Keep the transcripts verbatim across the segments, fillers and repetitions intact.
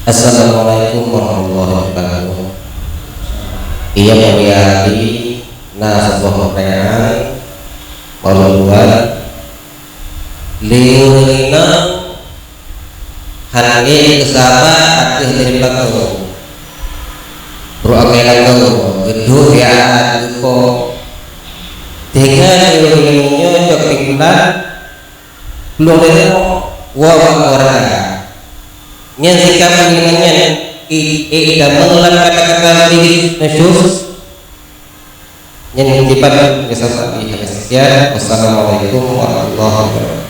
Assalamualaikum warahmatullahi wabarakatuh. Iya, mulia hati, na saboh pertanyaan, Pak Lurwan. Lé ureueng inong hana ék keu sahabat ateueh lheueh lakoe. Brok anggai lakoe, geuduek di atas geupo. Sehingga lé ureueng inong nyoe cok di bulan, plueng lheueh woe bak keluarga. Nyan sikap ureueng inong nyan i-, i-, idameung lam kata-kata lagèe nusyuz. Nyan kiban kesan Abi hanya sekian. Wassalamualaikum warahmatullahi wabarakatuh.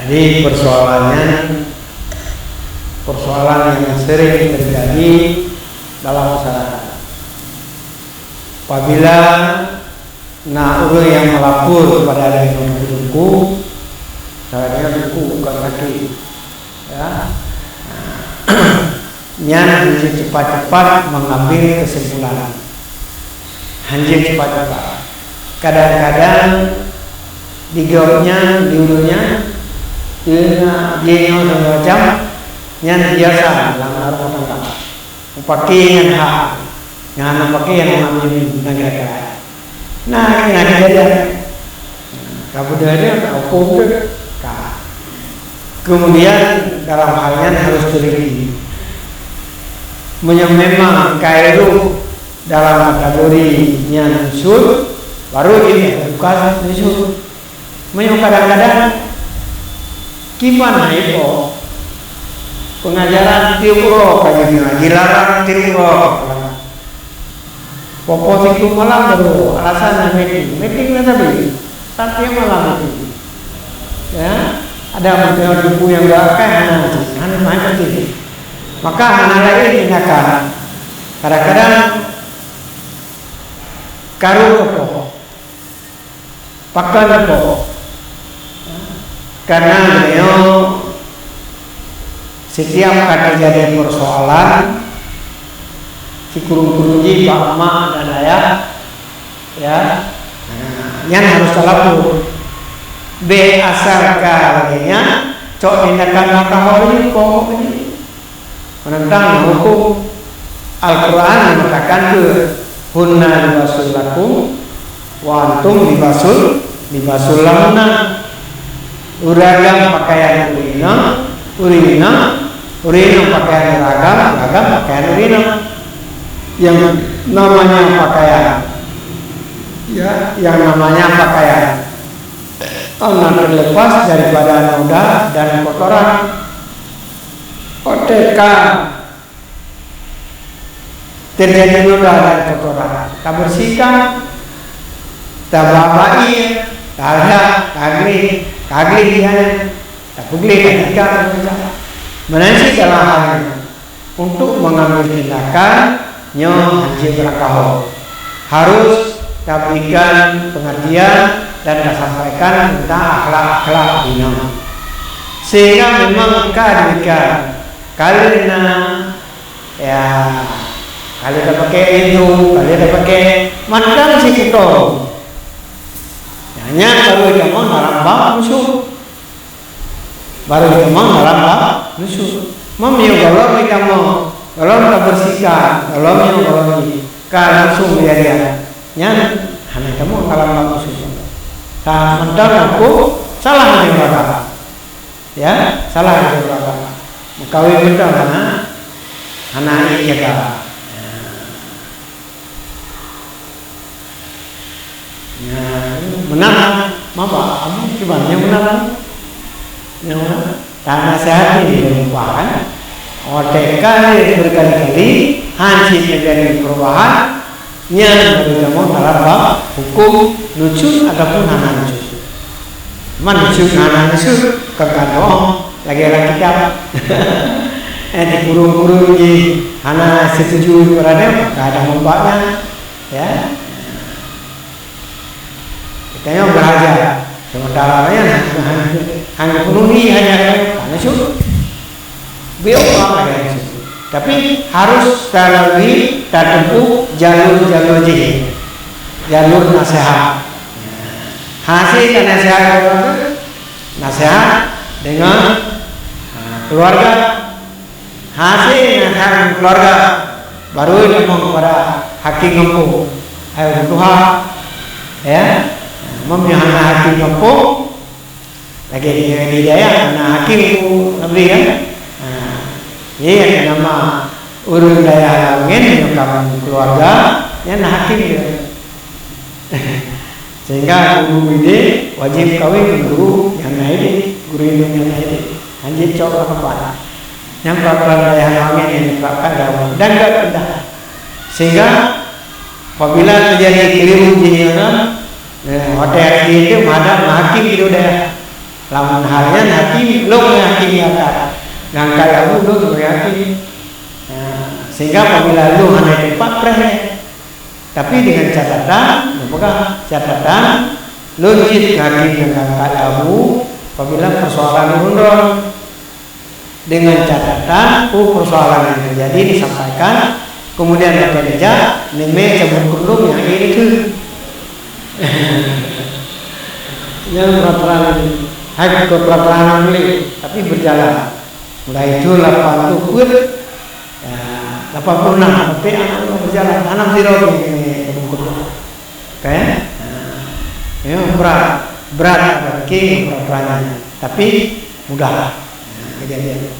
Jadi persoalannya, persoalan yang sering terjadi dalam masyarakat. Apabila na ureuëng nyang meulapor keupada lagée nyoe keu teungku, salah nyoe teungku bukan kaki, ya. Nyan hana cepat-cepat mengambil kesimpulan, hana cepat-cepat. Kadang-kadang di gobnyan, di ureuëng nyan, teungoh jih nyoe segala macam, nyan biasa lam rumah tangga. Meupaké nyan hak, nyan meupaké nyan hak meunyoe na gata. Nah, na kejadian. Ka beudôh dia ka huköm tu. Ka. Kemudian dalam hal nyan harus teliti. Meunyoe memang ka éh rôh dalam kategori nyan nusyuz, baru jih bukan nusyuz. Meunyoe kadang-kadang kiban hai po peungajaran tiep uroe ka jeuet, jilarang tiep uroe. Popo siku malam baru alasan meeting, meeting na sabe, tapi malam meeting. Ya, ada meuteumé buku nyang geuakai hana, hana main penting. Maka hana lain tindakan. Kadang-kadang karu popo. Pakon po? Karena beliau setiap ka terjadi persoalan, sikureueng-kureueng jih bak mak dan ayah, ya, nah, nyan harus talapor. Bèk asal ka lagèe nyan, cok tindakan meukaho laju, kok ini. Menentang hukum Al-Quran mengatakan ke, "Hunna libasul lakum, wa antum libasul, libasul lahunna." Ureueng agam pakaian ureueng inong, ureueng inong, ureueng inong pakaian ureueng agam, ureueng agam pakaian ureueng inong. Yang namanya pakaian, ya, yang namanya pakaian, hana terlepas daripada noda dan kotoran. Watèe ka terjadi noda dan kotoran, tabersihkan, tababa ié, tadah, tagleh, tagleh ié, tapeugleh, tatika, macam-macam. Meunan cit dalam hal nyoe, untuk mengambil tindakan nyoe hana jeuet beurangkaho. Harus taberikan pengertian dan tasampaikan tentang akhlak-akhlak inong. Sehingga memang ka demikian, ka lheueh na, ya, ka lheueh tapakèk linto, ka lheueh tapakèk mantong sikuto. Nyan baru itamong dalam bab nusyuz. Baru itamong dalam bab nusyuz. Meunyoe gohlom itamong, gohlom tabersihkan, gohlom nyoe, gohlom jih, ka langsung kejadian. Nyan hana itamong dalam bab nusyuz. Ka mantong hukum, salah meunyoe agama. Ya, salah meunyoe agama. Meukawen mantong hana, hana ijaga. Nah, meunan, maba, abu kiban nyang meunan. Nyang meunan. Tanasehati di rumah, kan? Watèe ka berkali-kali, han cit terjadi perubahan, nyan beutamong dalam bab hukum nusyuz ataupun hana nusyuz. Man nusyuz hana nusyuz, kon ka doh, lagèe lam kitab. Eh, di guru-guru jih hana setuju kepada, ka ada membaknya, ya. Kita yang berhaja, sementara lain hanya, hanya penuhi hanya karena syukur. Beliau orang ada yang syukur. Tapi harus terlalui, tertempuh jalur-jalur jih, jalur nasihat. Hase ka nasihat keluarga, nasihat dengan, ha, keluarga. Hase nasihat dengan keluarga, baru lamong kepada hakim gampông. Hai ureueng tuha, ya, meunyoe hana hakim gampông, lagèe di, di dayah, hana hakim tu negeri kan. Ha, jadi nama ureueng dayah laén nyoe kamoe keluarga, nyan hakim dia. Sehingga guru idéh wajéb kawin ngon guru nyang na idéh, guru ilmu nyang na idéh. Hanjeuet cok lam keupat. Nyang pelan-pelan dayah laén nyang diperapkan agama dan gak indah. Sehingga apabila terjadi keliru jih nyan, eh, watèe hari itu menghadap hakim di dayah. Lam hal nyan hakim, lôn hakim nyata. Ngan kaya lôn sebagai hakim. Nah, sehingga apabila lôn hana teumpat preh, tapi dengan catatan, lôn peugah catatan, lôn cit keu hakim nyang angkat abu apabila persoalan ureueng droe. Dengan catatan, oh, persoalan yang terjadi disampaikan, kemudian akan dijak, neumè cabut kondom nyang ék dikeue. Nyan peraturan, hai keu peraturan English, tapi berjalan. Mulai itu lapan puluh peuet, ya, lapan puluh enam sampai anak udah berjalan, tanam sirah tu, ini, ini, ini, ini. Oke? Nah, memang berat, berat bagi peraturannya, tapi mudah. Nah, kejadian.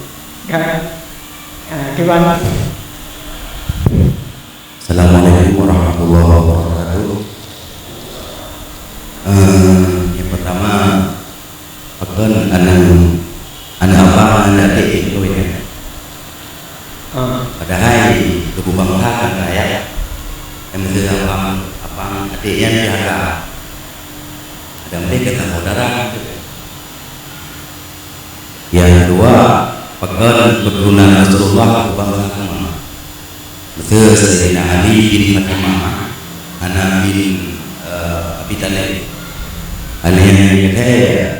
Kan? Nah, kiban. Assalamualaikum warahmatullahi wabarakatuh. Eh, yang pertama, pakon aneuk, aneuk abang, aneuk adék kawin, ya? Ah. Padahai tubuh bangsa kan kaya. Yang penting abang, abang adék nyan jaga. Ada mungkin kata saudara. Yang kedua, pakon keturunan Rasulullah keu bangsa Kamoe. Beutôi Saidina Ali bin Fatimah, anak bin, eh, Abi Thalib. Ali yang kata,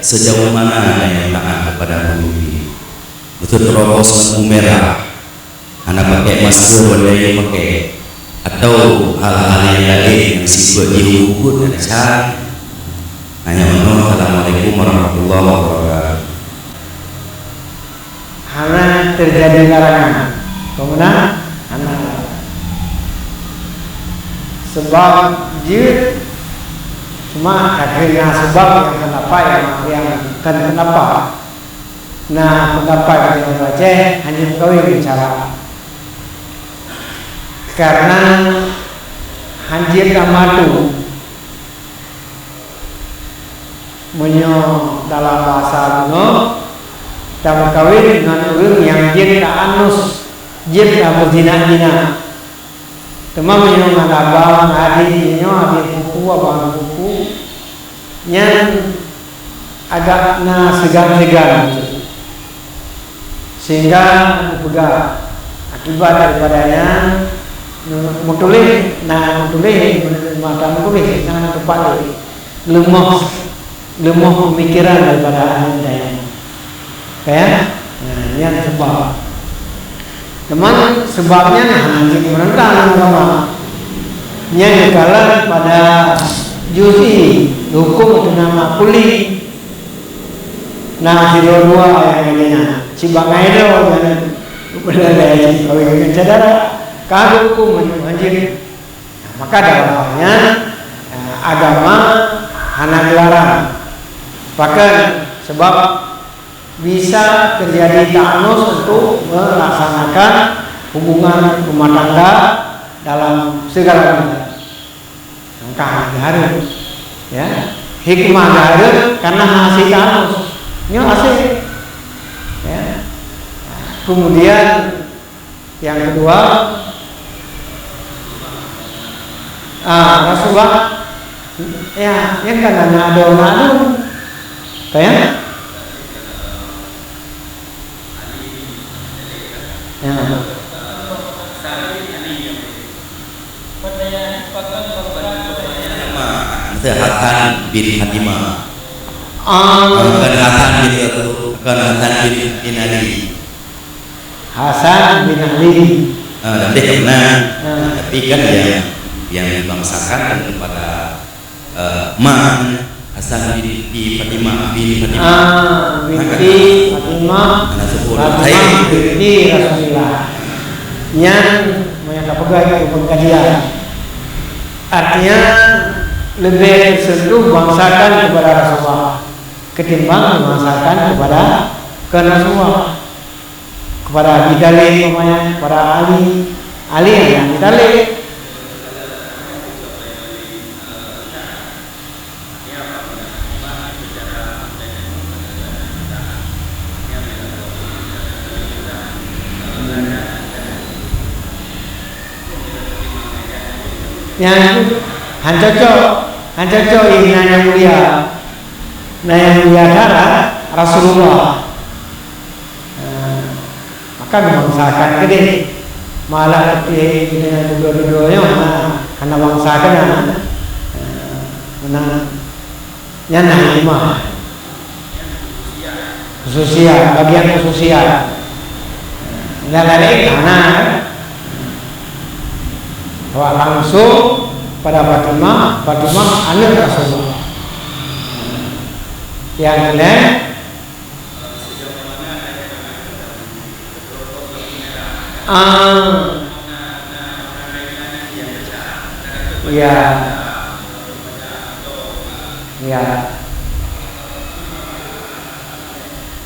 sejauh mana yang taat kepada pemimpin? Beutôi terobos lampu merah. Hana pakai masker, pada yang pakai. Atau hal-hal yang lain yang sifat jih ugut dan syarat. Hanya meunoe, Assalamualaikum warahmatullahi wabarakatuh. Hana terjadi larangan. Peue meunan? Hana larangan. Sebab jeuet, cuma kadang na sebab nyang kenapa, nyang, nyang kan kenapa. Nah, pendapat dari Aceh hanya kawin bicara. Karena hanjeuet tamatu. Meunyoe dalam bahasa bunoe, tameukawen ngon ureueng nyang jeuet ka anus, jeuet ka beuzina-zina. Teuma meunyoe ngon abang, adik, nyoe adik pupu, abang pupu, nyan agak na seugan-seugan. Sehingga geupeugah, akibat daripada nyan, meutuléh, na meutuléh, mata meutuléh, na teupalé. Leumoh, leumoh pemikiran daripada aneuk tanyoe. Ka, ya? Nah, nyan sebab. Teuma sebab nyan hana jeuet meureuntang agama. Nyan geukalon pada juz'i, huköm atau nama kulli. Na sidroe dua ayah nyan, si bangai droe nyan, beuna lé si kawin ngon syedara, ka geuhuköm hanjeuet. Maka dalam hal nyan, eh, agama hana geularang. Pakon, sebab bisa terjadi ta'anus untuk melaksanakan hubungan rumah tangga dalam segala macam. Maka geuhareuem, ya. Hikmah geuhareuem karena hana ta'anus. Nyoe asai. Ya. Kemudian yang kedua, ah, Rasulullah, ya, yang kan anak ado, anak ado. Kan, ya? Ya. Nama Hasan bin Fatimah. Ah. Bukan Hasan bin, bukan Hasan bin, bin Ali. Hasan bin Ali. Ah, tapi karena, ah, tapi kan yang, yang dibangsakan kepada, eh, ma. Hasan binti Fatimah bin Fatimah. Ah, binti Fatimah, Fatimah binti Rasulullah. Nyan meunyo tapeugah itu pengkajian. Artinya, lebih tersentuh bangsakan kepada Rasulullah ketimbang bangsakan kepada, ke Rasulullah. Kepada Abi Thalib umpamanya, kepada Ali. Ali yang Abi Thalib. Nyan han cocok, han cocok inan nyang mulia. Nah, nyang mulia that Rasulullah. Nah, maka meubangsakan keudeh. Malah keudeh dengan dudoe-dudoe nyoe, nah, hana bangsa keunan. Nah, meunan. Nyan na hikmah. Khususiat, bagian khususiat. Nyang laén hana, kan? Awak langsung pada Fatimah, Fatimah aneuk Rasulullah. Nyang laén, ah, ya. Ya.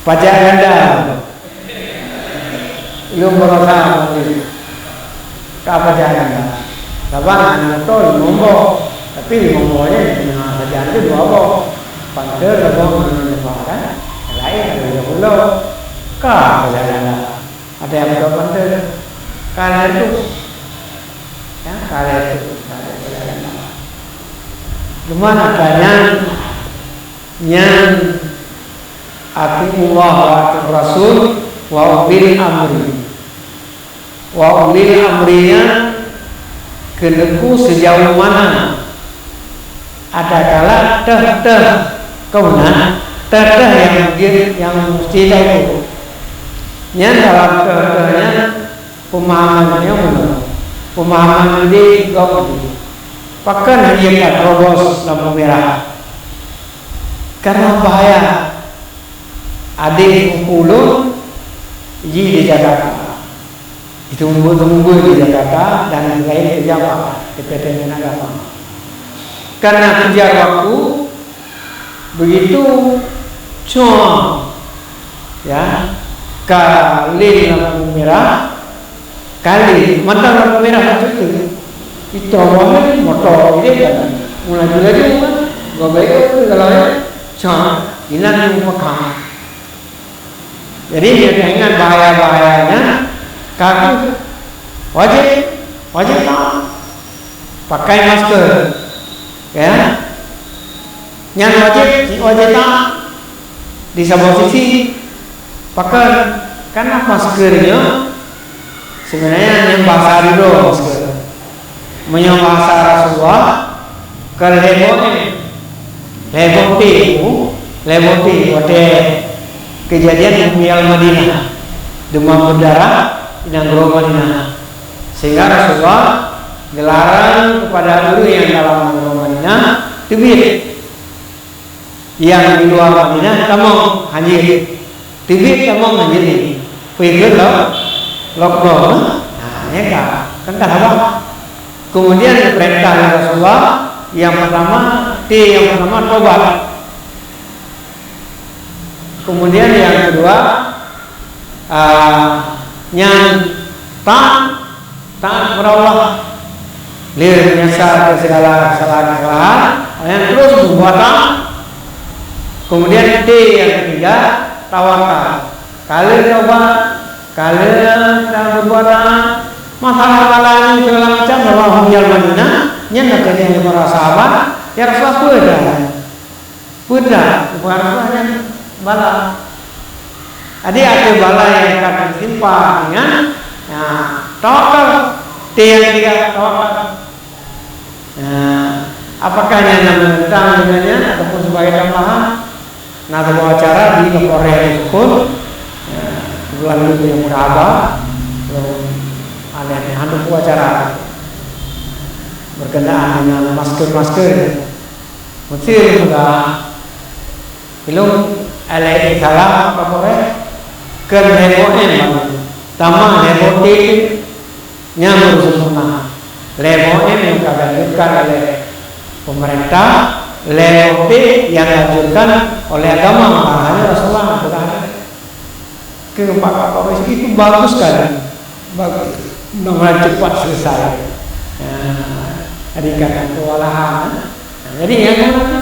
Pajak ganda. Lôn berusaha mati. Ka pajak ganda. Saban aneuk moto limong boh. Tapi limong boh nyan, nah, sajan tu dua boh. Panter saboh ngon nyoe kan. Yang lain ada tiga puluh. Ka pajak ganda. Ada yang betul panter. Ka lhèe reutôh. Ya, ka lhèe reutôh. Ka lhèe reutôh. Cuman akhirnya nyan, "Atiullah wa atiur rasul wa ulil amri." Wa ulil amri nyan keuneuk sejauh mana? Adakala teuh-teuh, keu meunan, teuh-teuh nyang mungkin, nyang mesti taikôt. Nyan dalam teuh-teuh nyan peumahaman nyoe meunoe. Peumahaman di gob nyoe. Pakon hana ka terobos lampu merah? Karena bahaya. Adék sepupu lôn jih di Jakarta. Itu mubuet-mubuet di Jakarta dan lain kerja apa, di P T N Agama. Karena kejar waktu, begitu cong, ya, ka lheueh lampu merah, Kali mantong lampu merah macam tu. Itu awalnya motor dia kan. Mulai laju kan. Gobek tu kalau ya. Cak, inan yang mekam. Jadi dia ingat bahaya-bahayanya. Kaki wajib, wajib tak pakai masker. Ya. Nyan wajib, wajib tak di saboh sisi. Pakon, karena masker nyoe sebenarnya nyan bahasa dudoe masker. Meunyoe bahasa Rasulullah, ka lhèe boh, lhèe boh thé, lhèe boh thé watèe kejadian di Madinah, demam berdarah di nanggroe Madinah. Sehingga Rasulullah dilarang kepada ureueng nyang dalam nanggroe Madinah teubiet. Nyang di luwa Madinah tamong hanjeuet. Teubiet tamong hanjeuet. Peue keuh lo-, lockdown. Nah, nyan ka. Kan ka haba. Kemudian perintah Rasulullah, yang pertama, thé yang pertama tobat. Kemudian yang kedua, ah, nyan taat Taat kepada Allah. Lheueh meunyeusal keu segala kesalahan-kesalahan, nyang terus berbuat taat. Kemudian T yang ketiga, tawakal. Ka lheueh taubat, ka lheueh dan berbuat taat. Masalah-masalah nyan segala macam dalam hubungan Madinah, nyan na tanya lé para sahabat, "Ya Rasulullah, peue dah?" Peue dah, bukan Rasulullah nyan bala. Jadi, ada bala nyang ka teutimpa dengan, nah, tawakal. T yang ketiga, tawakal. Nah, apakah nyan na menentang dengan nyan ataupun sebagai tambahan? Nah, sebuah acara di Kapolres Sukun, ya, kebetulan dulu yang muda abah, belum ada yang hantu acara berkenaan dengan masker-masker. Meusti peugah, ilong alai salam apa boleh, kan lhèe boh M, tamah lhèe boh T, nyang ureueng sunnah. Lhèe boh M nyang ka dianjurkan oleh pemerintah, lhèe boh T nyang dianjurkan oleh agama, makanya Rasulullah peugah. Keu empat kapal itu bagus sekali. Bagus. Mudah-mudahan cepat selesai. Ya, jadi kan kewalahan. Nah, jadi yang mana?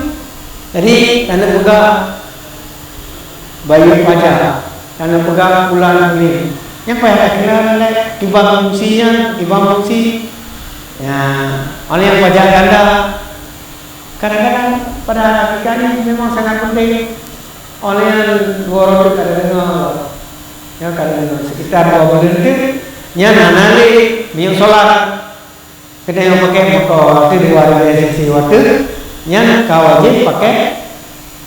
Jadi, tanah peugah bayu paja, tanah peugah bulan ini. Yang payah kira lé, tiba fungsinya, tiba fungsi. Ya, oleh yang pajak ganda, kadang-kadang pada hakikatnya memang sangat penting. Oleh nyan dua rot ka deungoe, nyan ka deungoe sekitar dua buleuen teuk, nyan hana lé minyeuk solat. Keuneuk pakai moto, watèe dua ribu sisi watèe, nyan ka wajéb pakai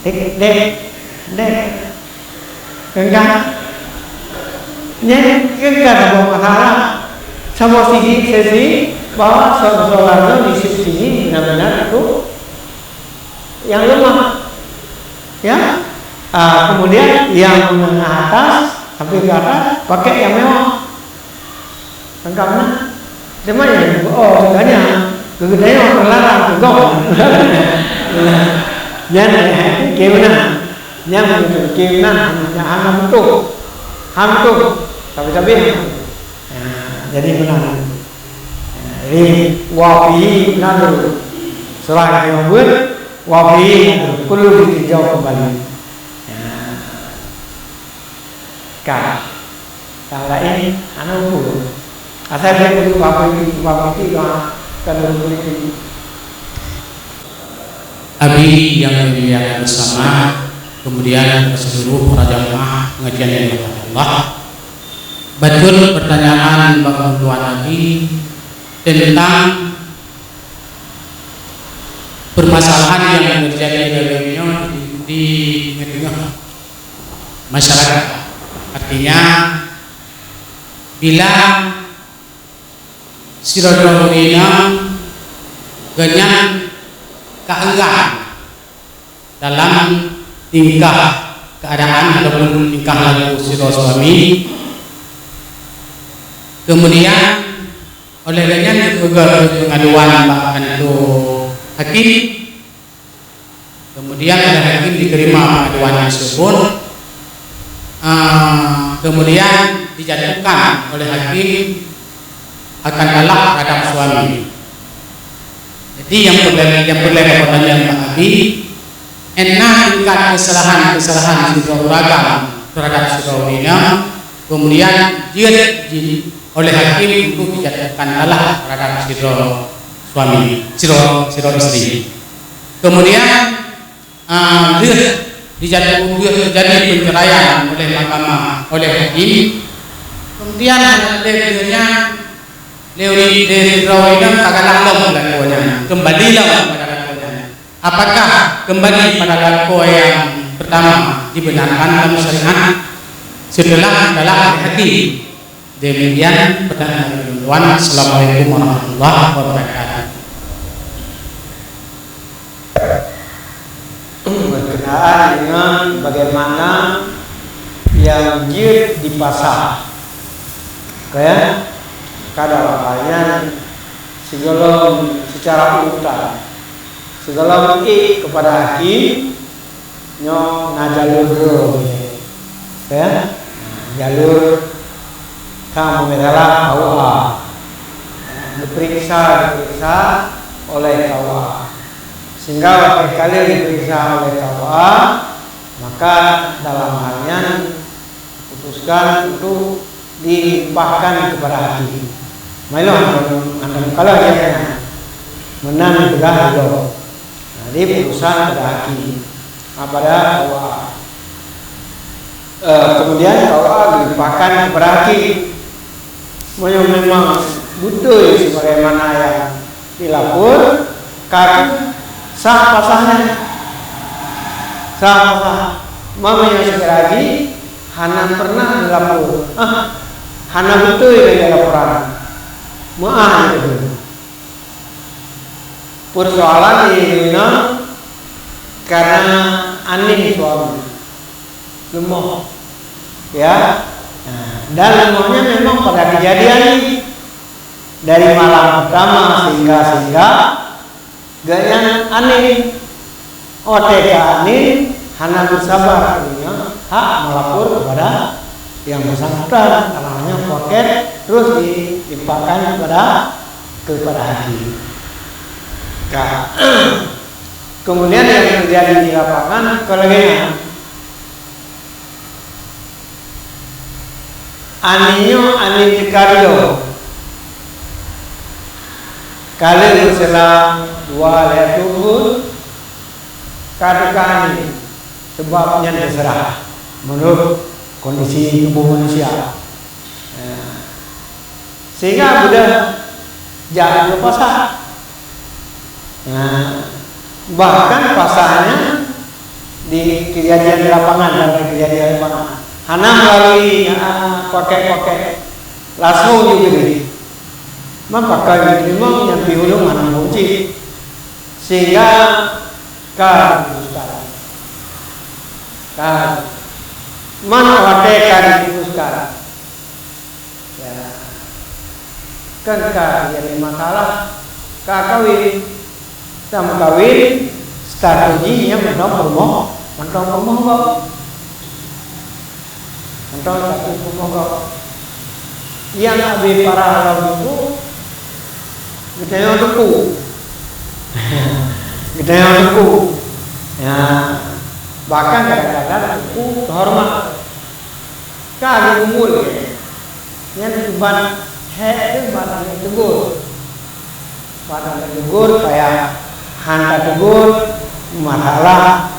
dek, dek, dek. Enggak. Nyan enggak saboh masalah. Saboh sisi, sisi bahwa solat nyoe di sisi ini benar-benar itu yang lemah. Ya. Ah, kemudian yang menengah atas, sampai ke atas, pakai yang mewah. Tangkap na? Cuma yang, oh, tanya, keugeudaian terlarang, teugok. Nyan, keu meunan. Nyan, keu meunan, hana butuh. Hana butuh. Tapi-tapi, nah, jadi meunan. Jadi, wa fihi nadhur. Surah yang buet, wa fihi nadhur. Perlu ditinjau kembali. Ya. Ka. Yang lain, anu pun. Asal dia perlu apa itu, apa itu, kan perlu itu. Abi yang dimuliakan bersama, kemudian ke seluruh para jamaah pengajian yang dirahmati Allah. Bacut pertanyaan bak Tuan Abi tentang permasalahan yang terjadi dalam nyoe di, di tengah-tengah masyarakat. Artinya, bila sidroe droe inong geuhnyan ka enggan dalam tingkah keadaan ataupun tingkah laku sidroe suami. Kemudian, oleh geuhnyan geupeugah pengaduan bak kantô hakim. Kemudian, oleh hakim diterima pengaduan tersebut. Ah, kemudian dijatuhkan oleh hakim akan talak terhadap suami. Jadi, yang perlu, yang perlu pertanyaan Mak Abi, ena tingkat kesalahan-kesalahan sidroe ureueng agam terhadap sidroe inong, kemudian jeuet ji-, oleh hakim untuk dijatuhkan talak terhadap sidroe suami, sidroe, sidroe isteri. Kemudian, ah, lheueh dijatuh, lheueh terjadi penceraian oleh mahkamah, oleh hakim, kemudian lheueh nyan, lheueh, lheueh sidroe inong tagalak lom lakoe nyan, kembali lom kepada lakoe nyan. Apakah kembali pada lakoe yang pertama dibenarkan dalam syariat setelah ditalak oleh hakim? Demikian pertanyaan dari Tuan. Assalamualaikum warahmatullahi wabarakatuh. Berkenaan dengan bagaimana yang jeuet dipasah, ya, kada labanyan sigohlom secara urutan, sigohlom ék kepada hakim, nyoe na jalur droe, ya. Jalur ka meumisalah K U A. Diperiksa, diperiksa oleh K U A. Sehingga watèe ka lheueh diperiksa oleh K U A, maka dalam hal nyan putuskan untuk dilimpahkan kepada hakim. Mailong hana, hana meukalah dia. Meunan dipeugah ilong. Jadi, putusan pada hakim. Ah, pada K U A. Eh, kemudian K U A dilimpahkan kepada hakim. Meunyoe memang beutôi sebagaimana yang dilapor, ka sah pasahnya. Sah pasah. Meunyoe seukira jih hana pernah dilapor. Ah, hana beutôi lagèe laporan. Meu'ah jih. Persoalan di inoe, Karena aneuk suami leumoh, ya. Nah, dan leumohnya memang pada kejadian ini, dari malam pertama sehingga, sehingga gobnyan aneuk. Watée ka aneuk, hana bersabar akhirnya hak melapor kepada yang bersangkutan, karena hanya paket terus dilimpahkan kepada, kepada hakim. Nah, kemudian yang terjadi di lapangan, kalau gini, aneuk nyoe aneuk teuka riôh. Ka lheueh meuselang dua lhèe thôn, ka teuka aneuk, sabab nyan teuseurah meunurot kondisi tuboh manusia. Nah, sehingga beudôh jak keu pasah. Nah, bahkan pasahnya di kejadian di lapangan, dalam kejadian di lapangan. Hana melalui, ah, paket-paket, langsung ju keudeh. Meupakai memang nyang pih ulôn hana meucit. Sehingga ka diputuskan. Ka. Man watée ka diputuskan. Ya. Kan ka jadi masalah, ka kawin. Ka meukawen, status jih nyan mantong peurumoh, mantong peurumoh gob. Mantong status peurumoh gob. Nyang habéh parah lom teungku, geutanyoe teungku. Geutanyoe teungku. Ya, bahkan kadang-kadang teungku teuhoreumat. Ka geumumbul lé. Nyan kiban hék teuh bak lagée teugor. Bak lagée teugor, kaya han ka teugor, masalah.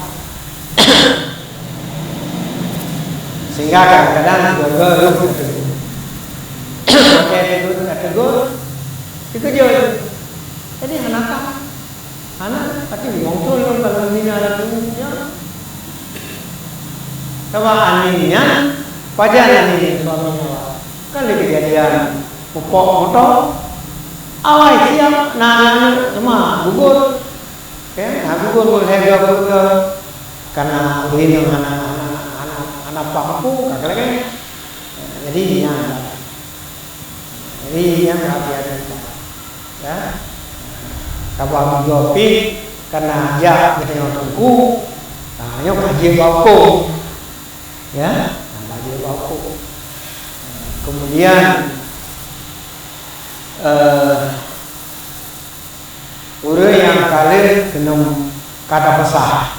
Sehingga kadang-kadang teugor, teugor. Watée teugor, ka teugor, teukeujot. Jadi hana ka. Hana, tapi mungkin kalau mina ada punya. Sama aneuk nyan, pajan aneuk suami awak. Kan lé kejadian pupuk moto. Awai siap, na aneuk sama gugur. Kan, na gugur mulai dua puluh ke, karena ureueng hana, hana, hana, hana paham pun, kakak lagi. Jadi, nyan. Jadi, nyan hati-hati. Ya. Saban minggu pih kana jak geutanyoe teungku, ha, nyoe ka jeuet bak hukôm. Ya, ka jeuet bak hukôm. Kemudian, eh, ureueng nyang ka lheueh keuneuk ka tapesah.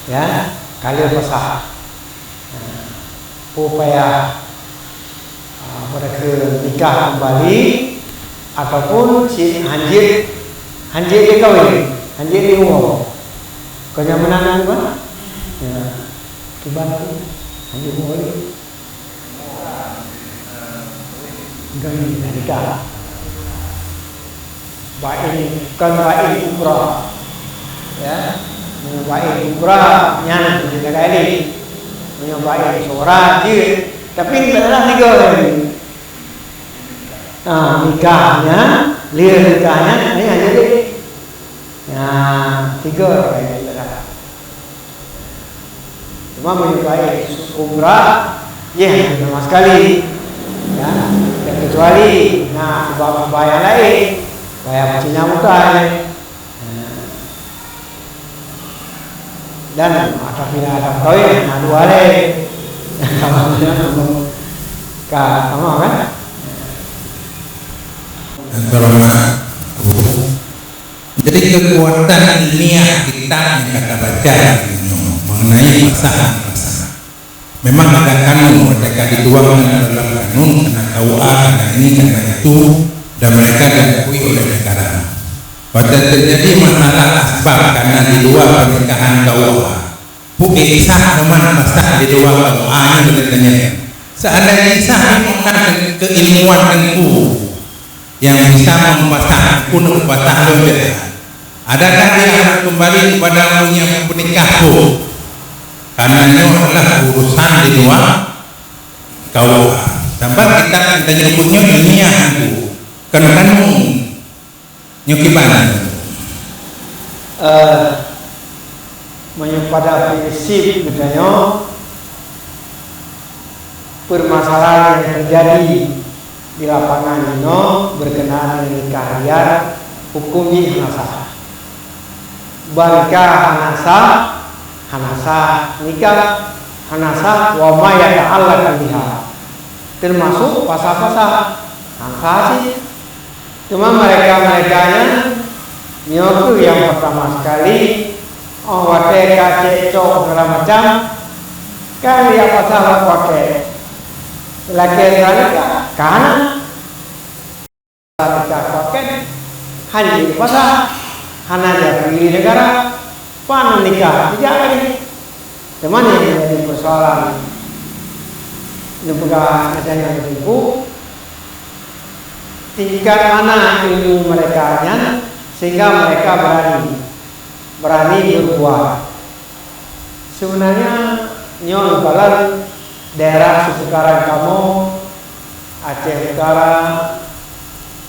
Ya, ka lheueh pesah. Nah, peue payah, ah, mereka nikah kembali ataupun si hanjeuet, hanjeuet dikawin, hanjeuet diuwoe. Kon nyan meunan, kan? Ya, kiban tu, hanjeuet diuwoe. Enggak, ini nikah. Bain, kon bain umrah. Ya. Meunyoe bain umrah, nyan jeuet lagèe nyan. Meunyoe bain seurah jeuet, tapi enggak salah tiga tadi. Ah, nikahnya, lheueh nikahnya, ini hanya deh. Nah, tiga kali kita dapat. Cuma meunyoe bain umrah, yeh, sama sekali. Ya, terkecuali, nah, sebab bayar lain, bayar Cina bukan. Nah. Dan apabila ada kawin, nah, dua lain. Ka, sama kan? Antara mana? Jadi, kekuatan ilmiah kitab nyang ka tabaca nyoe mengenai pasangan-pasangan. Memang ada kanun, mereka dituangkan dalam kanun, karena K U A, karena ini, karena itu, dan mereka diakui oleh negara. Pada terjadi masalah asbab karena di luar pernikahan K U A, pu kisah teman masak di luar K U A, ini boleh tanya. Seandainya kisah ini bukan ke-, keilmuan teungku, yang bisa mempasah, pun mempasah lom. Adakah dia harus kembali kepada punya penikah tu? Karena nyoe adalah urusan di luar K U A. Sabab kitab kita nyebutnya ilmiah tu. Kan kanun. Nyoe kiban. Eh, Meunyoe pada prinsip geutanyoe, permasalahan yang terjadi di lapangan inoe berkenaan dengan nikah rayat, hukum jih hana sah. Ban ka hana sah, hana sah nikah, hana sah wa ma yata'allaqu biha. Termasuk pasah-pasah, hana sah cit. Cuma mereka-mereka nyan, nyoe kheueh nyang pertama sekali, oh, watèe ka cekcok segala macam, kan dia pasah bak paket. Lakèe seurang ka, ka hana. Ketika paket, hana jipasah, hana diakui negara, pan nikah, tidak lagi. Teuma nyang menjadi persoalan, neupeugah macam nyang teungku, tingkat mana ilmu mereka nyan sehingga mereka berani, berani berbuat. Sebenarnya nyoe neukalon daerah seputaran kamoe, Aceh Utara,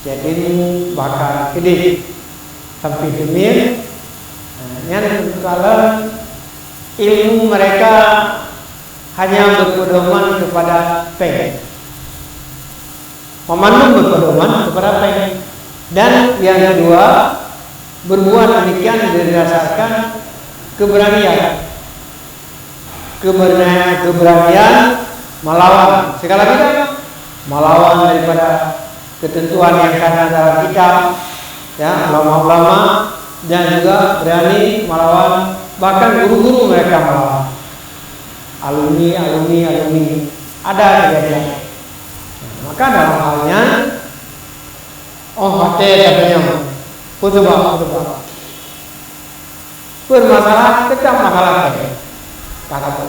Jatim, bahkan keudeh sampai Teumir. Nah, nyan neukalon ilmu mereka hanya berpedoman kepada péng. Memandang berpedoman kepada péng. Dan yang kedua, berbuat demikian berdasarkan keberanian. Keberanian, keberanian melawan segala bidang, melawan daripada ketentuan yang ada dalam kitab, ya, ulama-ulama, dan juga berani melawan, bahkan guru-guru mereka melawan. Alumni, alumni, alumni. Ada kejadian. Nah, maka dalam hal nyan, oh, watèe katanyong, peue sabab, peue sabab. Permasalahan tetap masalah péng. Kata tu.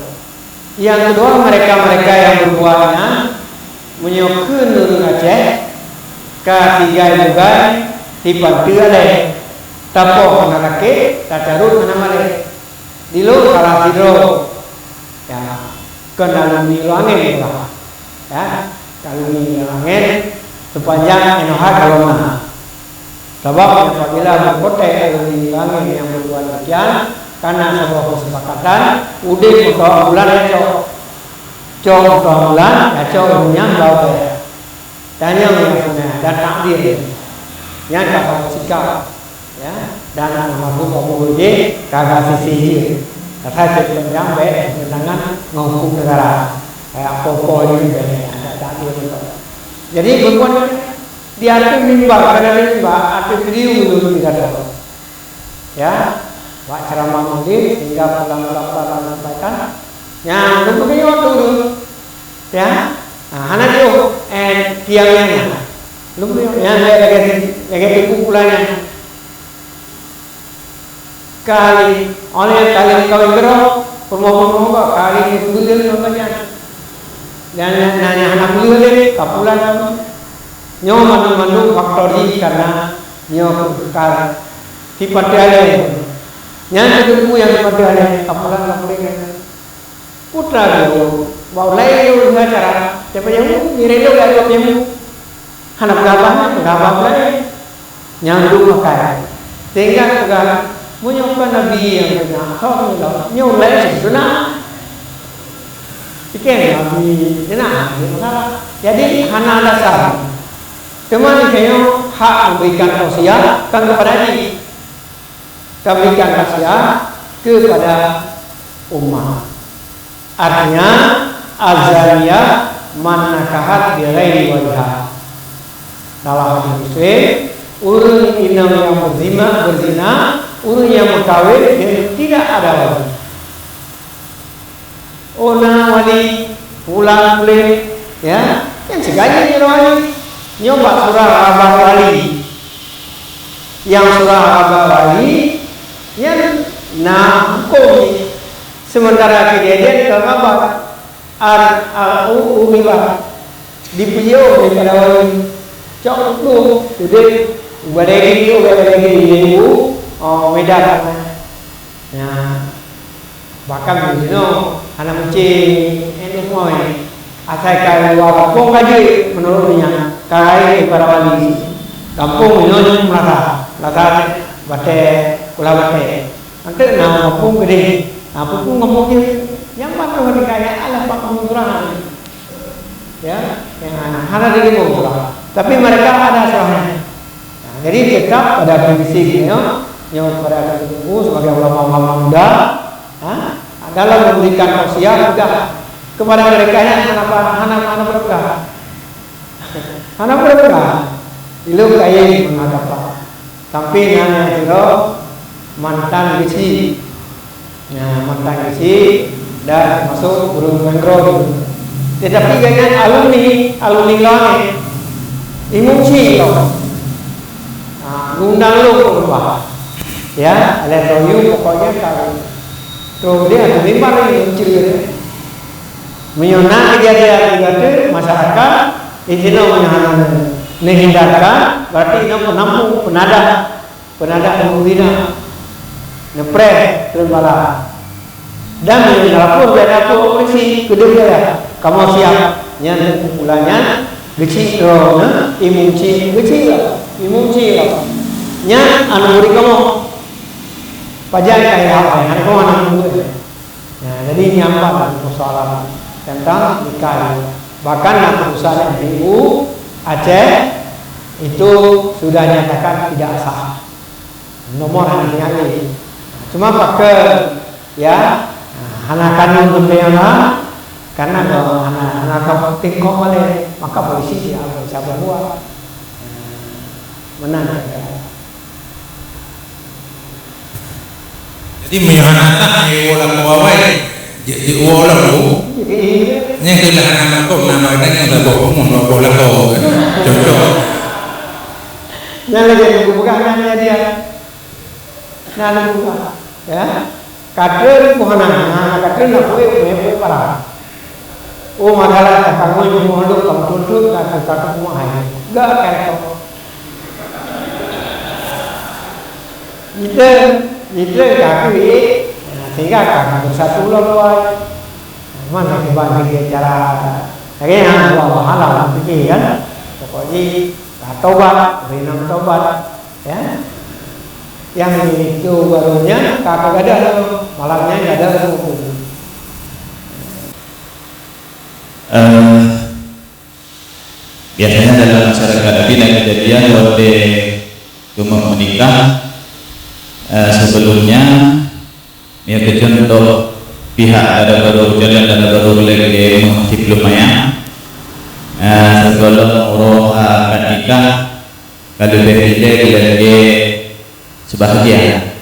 Yang kedua, mereka-mereka yang berbuat nyan, meunyoe kheun ureueng Aceh, ka tinggai bugai, tipan teuk alèh, tapoh hana sakét, tacarôt hana malèe. Di lôn salah sidroe. Ya, kon alumni Lueng Angén lah. Ya, alumni Lueng Angén sepanjang N O H kalon na. Sabab apabila meukontèks alumni Lueng Angén nyang berbuat demikian, karena sebuah kesepakatan, udép meutoh bulan ya cok. Cok meutoh bulan, ya cok ureueng nyan bak watèe. Tanyong nyang seunang dan takdir. Nyan ka saboh sikap, ya. Dan almarhum Abu Hujeh ka gasisi jih. Kata cit panjang bèk bertentangan ngon hukum negara. Kayak popo ini bèk ada takdir itu. Jadi, bukan di atas mimbar, karena mimbar, atas video menurut pidato. Ya, bak ceramah Maulid, sehingga pulang-pulang sampaikan. Nyang, untuk beliau turun. Ya, nah, hana jauh, eh, tiang yang mana? Belum beliau, yang lagi, lagi kumpulannya. Kali, oleh kali kawin gero, promo-promo kok, kali itu betul namanya. Dan nanya anak beliau deh, kapulan apa? Nyoe mandum-mandum faktor jih karena nyoe kekal. Sipat alèh. Nyan teungku nyang sipat alèh, kapulan-kapulan nyan. Putra geuh, bak ulèe geuh acara, siapa nyang miré geuh gak nyang hana peugah, peugah laén. Nyang dum makai. Sehingga peugah, meunyoe kon Nabi nyang beuna, soe nyang nyoe ulèe beuna. Pike Nabi beuna, jadi hana dasar. Teuma nyoe hak memberikan tausiah kan kepada jih. Ka berikan wasiat kepada umat. Artinya, az-zaniyah man nakahat bi ghairi waliha. Dalam hadis Muslim, ureueng inong nyang berzina, berzina, ureueng nyang meukawen dengan tidak ada wali. Oh, na wali, pulang puléh, ya. Nyan sigaji nyoe wali. Nyoe bak surah khabar wali. Nyang surah khabar wali, nyan na huköm. Sementara kejadian ka khabar. Ar, ar, u, u, riba. Dipeujeuet daripada wali. Cok, udép, ubadai diri, ubadai diri, ibu, oh, Medan. Nyan, bahkan meunyoe hana meucé, eh, nyoe, asai ka luwa gampông ka jeuet, meunurot nyan, ka rayeuk para wali. Gampông nyoe, nyoe meurasa, meurasa batée, ulah batée. Nanti na kampung gede, na pupung kampung gede. Yang mana mereka yang Allah pak kampung surah. Ya, yang hana dari kampung surah. Tapi mereka ada surahnya. Nah, jadi tetap pada prinsip nyoe, nyoe pada guru sebagai ulama-ulama muda, ha, dalam memberikan tausiah juga kepada mereka yang kenapa hana hana berkah. Hana berkah. Ilung kayém meuhadap. Sampai nyan nyang sidroe mantan geuchik. Nah, mantan geuchik dan masuk gurun mangrove. Tetapi gobnyan alumni, alumni lôn, Imum Chik lôn. Ah, ngundang lôn ke rumah. Ya, oleh Toyu pokoknya tahu. Tu dia tu memang ni cerita. Meunyoe na kejadian di gata masyarakat, di sinoe meunyoe hana neuhindarkan, berarti inoe penampung, penadah, penadah ureueng zina. Neupreh keu bala. Dan meunyoe neulapor bak polisi, keudeh gaya, kamoe siap. Nyan keumpulan nyan, geuchik droeneuh, Imum Chik, geuchik lah, Imum Chik lah. Nyan aneuk murit kamoe. Pajan kaya hal laén, hana kamoe hana murit. Nah, jadi nyan pat persoalan tentang nikah. Bahkan na putusan M P U Aceh itu sudah nyatakan tidak sah. Nomor hana diingat lé. Cuma pakai, ya, hana kanun pembela karena hana hana tahu tingkok malé, maka polisi tidak bisa berbuat. Menang. Jadi meunyoe hana sah, nyoe woe lakoe awai, jeuet woe lom bu. Nyan keuh lah hana mangkok, na makanan nyang saboh rumoh, dua boh lakoe. Cocok. Nyan lagèe nyang kupeugah nyan ya dia. Nah, lagu ya. Kadang pun hana, hana kadang nak buat, buat, buat parah. Oh, masalah ka kangoi rumoh lôn, ka meutuntut, ka, ka, ka, ka, ka, ka, ka, Ite, ite ka keuiek, sehingga ka bersatu lom tuai. Mana kiban lagèe cara lagèe nyan, Allah Taala lam fikir kan. Pokok jih ka tobat, beri nam tobat, ya. Yang itu barunya ka, ka gadoh, malam nyan gadoh. Eh, biasanya dalam masyarakat Nabi na kejadian watèe keumeung meunikah, eh, sebelumnya, ya, keu contoh pihak dara barô, calon dara barô lagèe meuh siplôh manyang, eh, sigohlom uroe akad nikah ka leubeh ilèe lagèe sebahagian.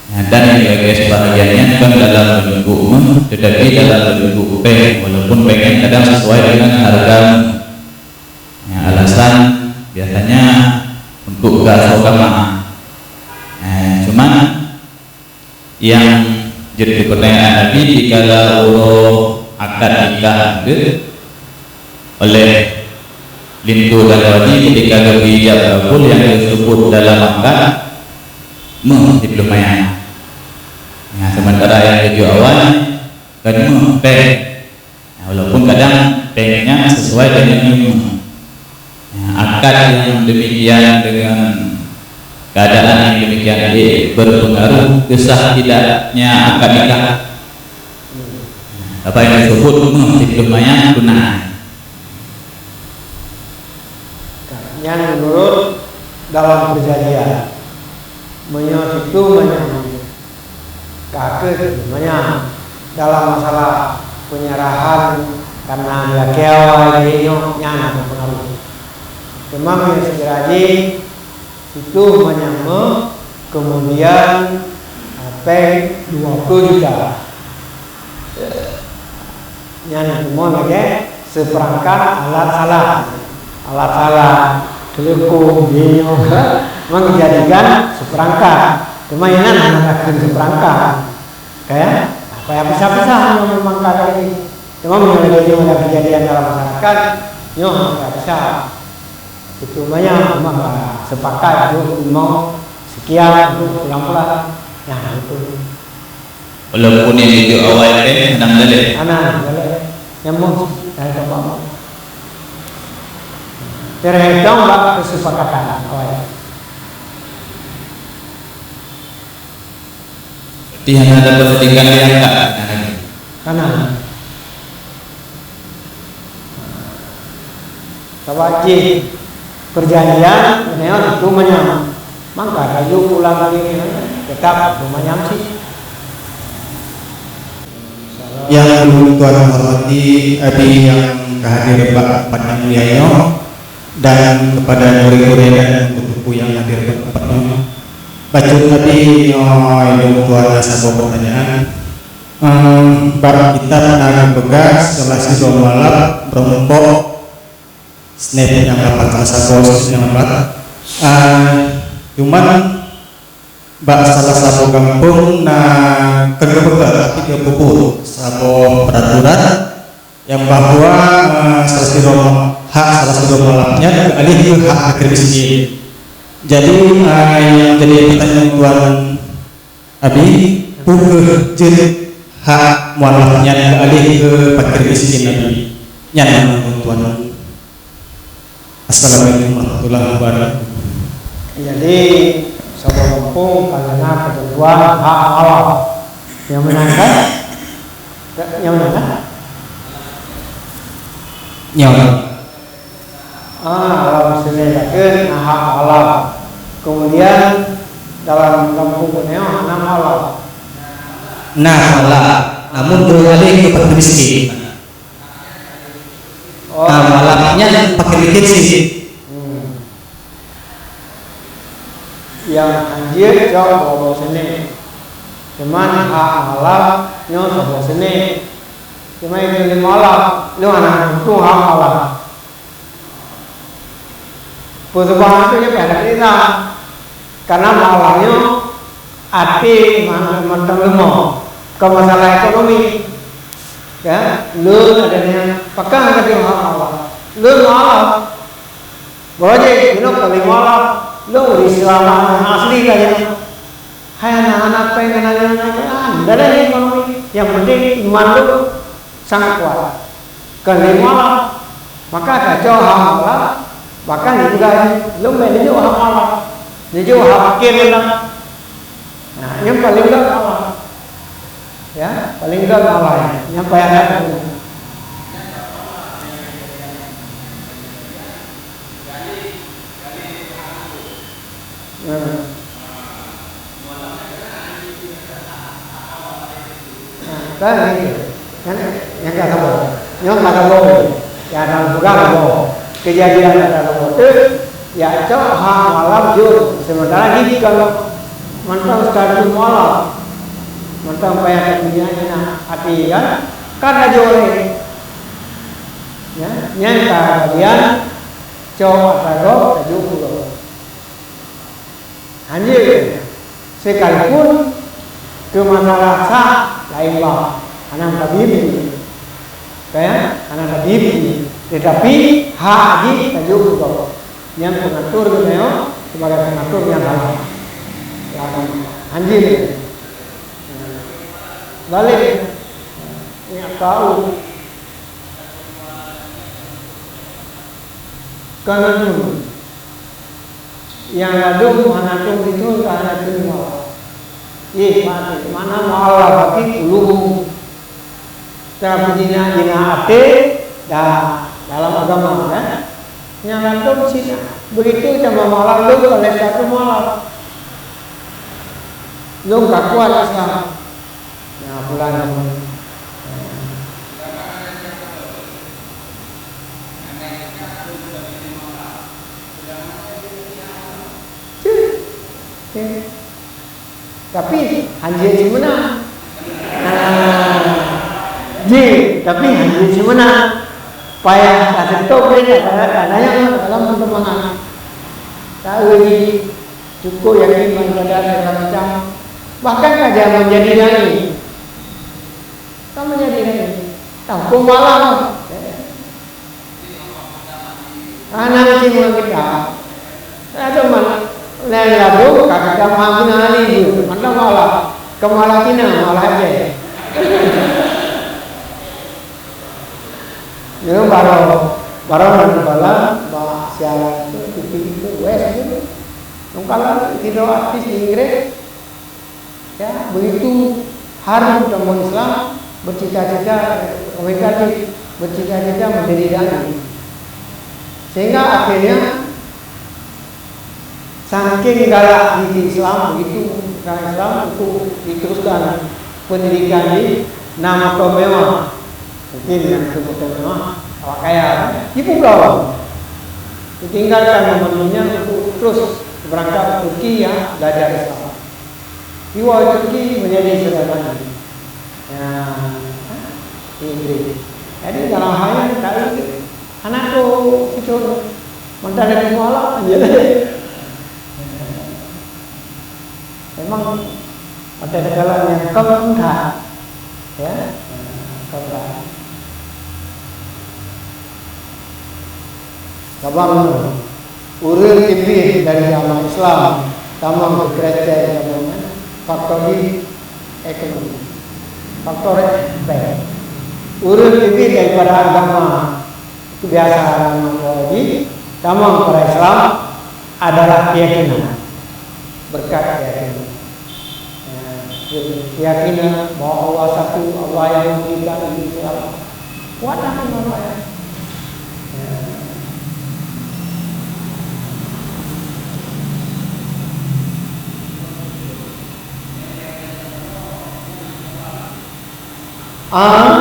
Nah, dan yang lagèe sebahagian nyan kon dalam peununjuk meuh, tetapi dalam peununjuk péng, walaupun péng nyan kadang sesuai dengan harga meuh. Nah, alasan biasanya untuk gasoh kama. Nah, cuman yang jadi pertanyaan Nabi, dikala uroe akad nikah nyan, oleh linto dan wali ketika geubri ijab kabul yang disebut dalam akad meuh siplôh manyang. Nah, sementara yang tujuh awal kan meuh péng. Nah, walaupun kadang péng nyan sesuai dengan ilmu. Nah, akad yang demikian dengan keadaan yang demikian, eh, berpengaruh ke sah tidaknya akad nikah. Apa yang disebut meuh siplôh manyang tunai. Nyan menurut dalam perjanjian. Meunyoe siplôh manyang, ka keuh manyang dalam masalah penyerahan karena lakèe awai nyoe nyan ada pengaruh. Cuma meunyoe sekira jih siplôh manyang meuh, kemudian, eh, péng dua puluh juta. Nyan cuma lagèe seperangkat alat salah. Alat salah, teuleuko, binyoe, menjadikan seperangkat. Cuma inan hana takheun seperangkat. Kaya, apa yang pisah-pisah nyoe memang ka lagèe nyoe. Cuma meunyoe lagèe nyoe ada kejadian dalam masyarakat, nyoe hana pisah. Itu banyak memang ka sepakat untuk mau sekian untuk pulang-pulang. Nah, itu. Walaupun yang itu awal teh sedang dalil. Ana, dalil. Nyambung dari tempat. Terhitung bak kesepakatan awal. Pih hana dapat sedekah diangkat. Kana. Sabab jih perjanjian, nyoe itu manyam. Maka laju pulang lagi, tetap manyam sih. Yang ulôn tuan hormati, Abi nyang ka hadir bak tempat nyang mulia nyoe, dan kepada gurée-gurée dan teungku-teungku nyang hadir bak tempat nyoe. Bacut Abi nyoe, ulôn tuan na saboh pertanyaan. Ehm, bak kitab na geupeugah salah sidroe mualaf meurumpok snap nyang lapan, salah saboh snap nyang lapan. Ah, cuman bak salah saboh gampông na keuneuk peugah, tapi geupeubuet saboh peuraturan nyang bahwa, eh, salah sidroe, hak salah sidroe mualaf nyan geualih keu hak fakir miskin. Jadi, eh, nyang jadi pertanyaan tuan Abi, peu kheueh jeuet hak mualaf nyan geualih keu fakir miskin Abi? Nyan meunan tuan. Assalamualaikum warahmatullahi wabarakatuh. Jadi, saboh gampông ka na ketentuan hak Allah. Nyang meunan kan? Nyang meunan kan? Nyoe. Ah, Allah muslimin, na hak Allah. Kemudian, dalam gampông nyoe hana Allah. Na Allah, namun geualih keu fakir miskin. Oh. Nah, mualaf nyan fakir miskin sih. Hmm. Nyang hanjeuet cok boh-boh seunéh. Cuman hak mualaf nyoe saboh seunéh. Cuma itu lima mualaf, lu hana untung hak mualaf. Peuseubahan tu je pada kita. Karena mualaf nyoe até ma-, mantong leumo, kon masalah ekonomi. Ya, lôn ada yang pegang ke dia Allah. Lôn Allah. Boleh je, you know, kalau Allah, lôn Islam asli kan, you know. Hai anak-anak pengen nanya-nanya, ah, dah ada ekonomi. Yang penting iman lu sangat kuat. Kan lima lah. Maka kacau hak Allah, bahkan juga lembek jauh hak Allah. Jauh hak fakir lah. Nah, yang paling enggak Allah. Ya, paling enggak Allah. Yang payah. Nah. Nah, kan gitu. Kan, nyang ka saboh. Nyang ka saboh. Ya, dalam pegang saboh. Kejadian ka saboh. Tu, ya, cok ha malam jur. Sementara jih kalau mantong status malam. Mantong payah dunia ina hati kan. Kan ada orang. Ya, nyang ka kejadian, cok asa gob, tajuk pulang. Hanjeuet, sekalipun keu masalah sah laén bah, hana tabib jih. Ka ya? Hana tabib jih. Tetapi hak jih tajok keu gob. Nyang pengatur geutanyoe sebagai pengatur nyang halal. Hanjeuet. Balek. Nyak tahu. Kana nyoe. Nyang ladôm hana tông sithôn ka hana teurimong. Ih, mati. Mana meu'allafati qulubuhum. Tapi jina, jina até dah dalam agama, kan? Nyang ladôm cit. Begitu sama malam lôn, oleh satu malam. Lôn ka kuat Islam. Nah, bulan. Tapi hanjeuet simeuna. Nah, ji, tapi hanjeuet simeuna. Payah ka seutôt lé, kadang-kadang dalam perkembangan. Tahu ji, cukup yakin ibadah segala macam. Bahkan ka jangan menjadi nabi. Ka menjadi nabi. Tahu pun malam. Hana meucue ngon kitab. Adoh man, laén ladôm ka kitab hana ahli jih. Mantong malah, keu malah Cina, malah Aceh. Nyoe baroe, baroe nan bala bak siaran tu, T V itu, West tu. Nungkala sidroe artis di Inggris, ya, begitu Harus kamoe Islam bercita-cita, mereka bercita-cita menjadi dai. Sehingga akhirnya saking galak di Islam, begitu orang Islam untuk diteruskan pendidikan di nama mewah. Mungkin yang sebut mewah, awak kaya, kan? Ibu belawa. Ditinggalkan teman-temannya untuk terus berangkat ke Turki, ya, belajar Islam. Dua Turki menjadi saudara Nabi. Ya, Inggris. Jadi dalam hal yang tak itu, anak tu itu mantan dari mualaf aja. Memang ada dalam yang keempat, ya, keempat. Kaban ureuëng leubeh dari agama Islam tamong keu Kristen, tamong faktor di ekonomi, faktor P. Ureuëng leubeh daripada agama kebiasaan agama Yahudi tamong para Islam adalah keyakinan, berkat keyakinan. Ya, keyakinan bahwa Allah satu, Allah yang memberikan ini segala. Kuat akan Allah, ya. Ya. Ah.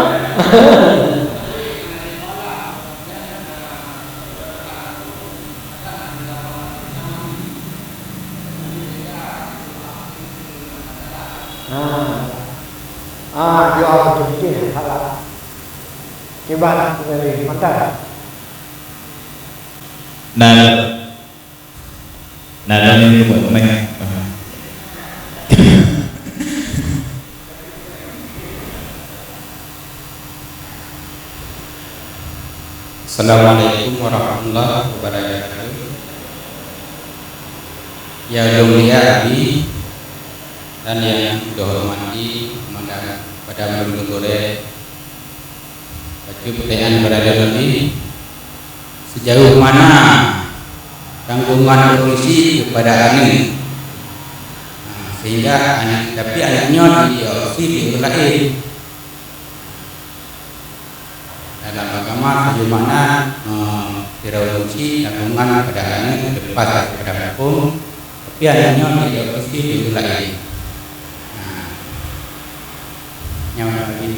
Ah. Ah, jawab betul-betul halal. Kiban dari mantap. Nah, nah, nah, ini buat main. Assalamualaikum warahmatullahi wabarakatuh. Yang mulia Abi dan yang dihormati Komandan Padang Gunung Goreng, bacut pertanyaan kepada Abi, sejauh mana tanggungan polisi kepada aneuk? Nah, sehingga aneuk, tapi aneuk nyoe diadopsi di ureueng laén. Dalam agama, sejauh mana, eh, polisi tanggungan kepada aneuk terlepas daripada hukum, tapi aneuk nyoe diadopsi di ureueng laén. Nah, nyoe lagi.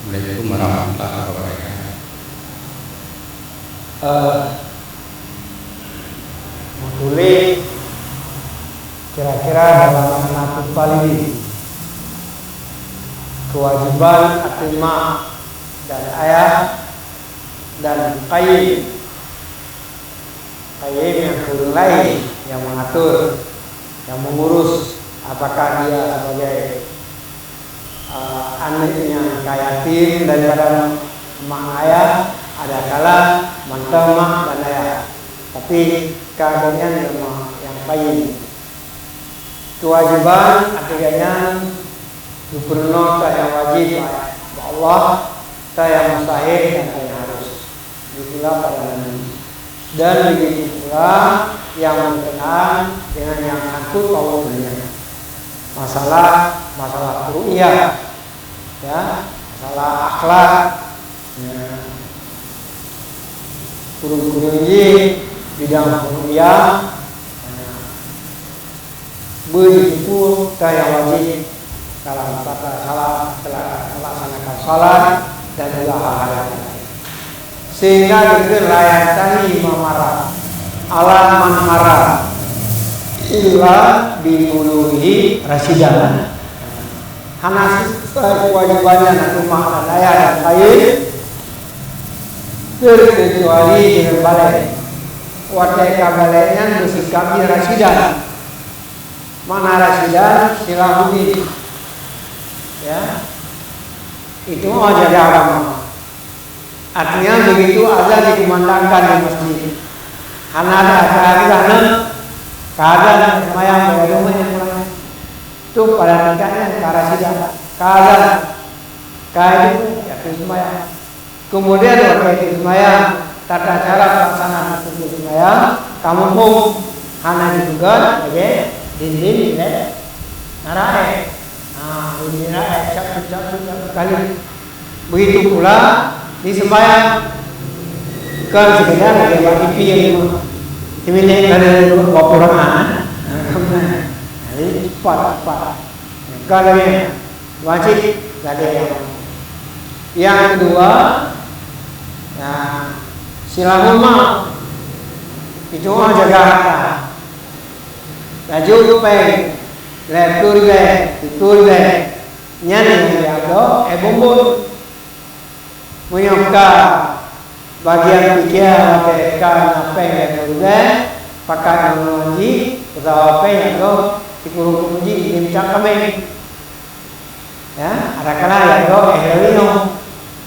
Assalamualaikum warahmatullahi wabarakatuh. Eh, meutuléh kira-kira dalam makna tumpal ini, kewajiban ateueh mak dan ayah dan qayyim. Qayyim nyang keu ureueng laén nyang mengatur, nyang mengurus, apakah dia sebagai, eh, aneuk nyang ka yatim daripada mak ayah, adakala mantong mak dan ayah. Tapi ka gobnyan nyang ma-, nyang qayyim. Kewajiban ateueh gobnyan geupeurunoe ka nyang wajéb bak Allah, ka nyang mustahil dan ka nyang harus. Begitu pula para nabi. Dan begitu pula nyang berkenaan dengan nyang sangkut paut nyan. Masalah, masalah furu'iyah, ya, masalah akhlak, ya. Kureueng-kureueng jih bidang furu'iyah, ya. Beujiteupeu ka nyang wajéb dalam tata cara melaksanakan salat dan juga hal-hal yang lain. Sehingga dikheun la yantahi ma mara, ala man mara, illa bi bulughihi rasyidan. Hana selesai kewajibannya nak mak dan ayah dan lain terkecuali dengan balek. Watée ka balek nyan beusikap jih rasyidan. Makna rasyidan, silahuddin. Ya. Itu mau jaga agama. Artinya begitu azan dikumandangkan di masjid. Hana ada, ada, ada, hana. Ka azan, semayang, bayar rumah yang mulai. Itu pada tingkatnya ka rasyidan. Ka azan. Ka itu, ya, itu semayang. Kemudian, watée seumayang, tata cara pelaksanaan huköm seumayang, ka muphom, hana jipeugét lagée dindin ilée narae. Nah, Bunyi ra'ad, cap, cap, cap, cap, kali. Begitu pula di sembahyang. Bukan sekadar lagèe bak T V nyang lima. Di minit ada dua puluh rakaat, eh. Jadi cepat, cepat. Bukan lagèe wajib lagèe nyang. Nyang kedua, ya, silahul mal. Itu orang jaga harta. Laju péng, lhèe ploh ribèe, sikureueng ribèe. Nyan nyang jiadoe, eh, bumbon. Meunyoe ka bagian piké watèe ka na péng lhèe ploh ribèe, pakat ngon jih, peutawa péng atau sikureueng peuet jih, jimeucak kaméng. Ya, adakala jiadoe, eh, lheueh nyoe.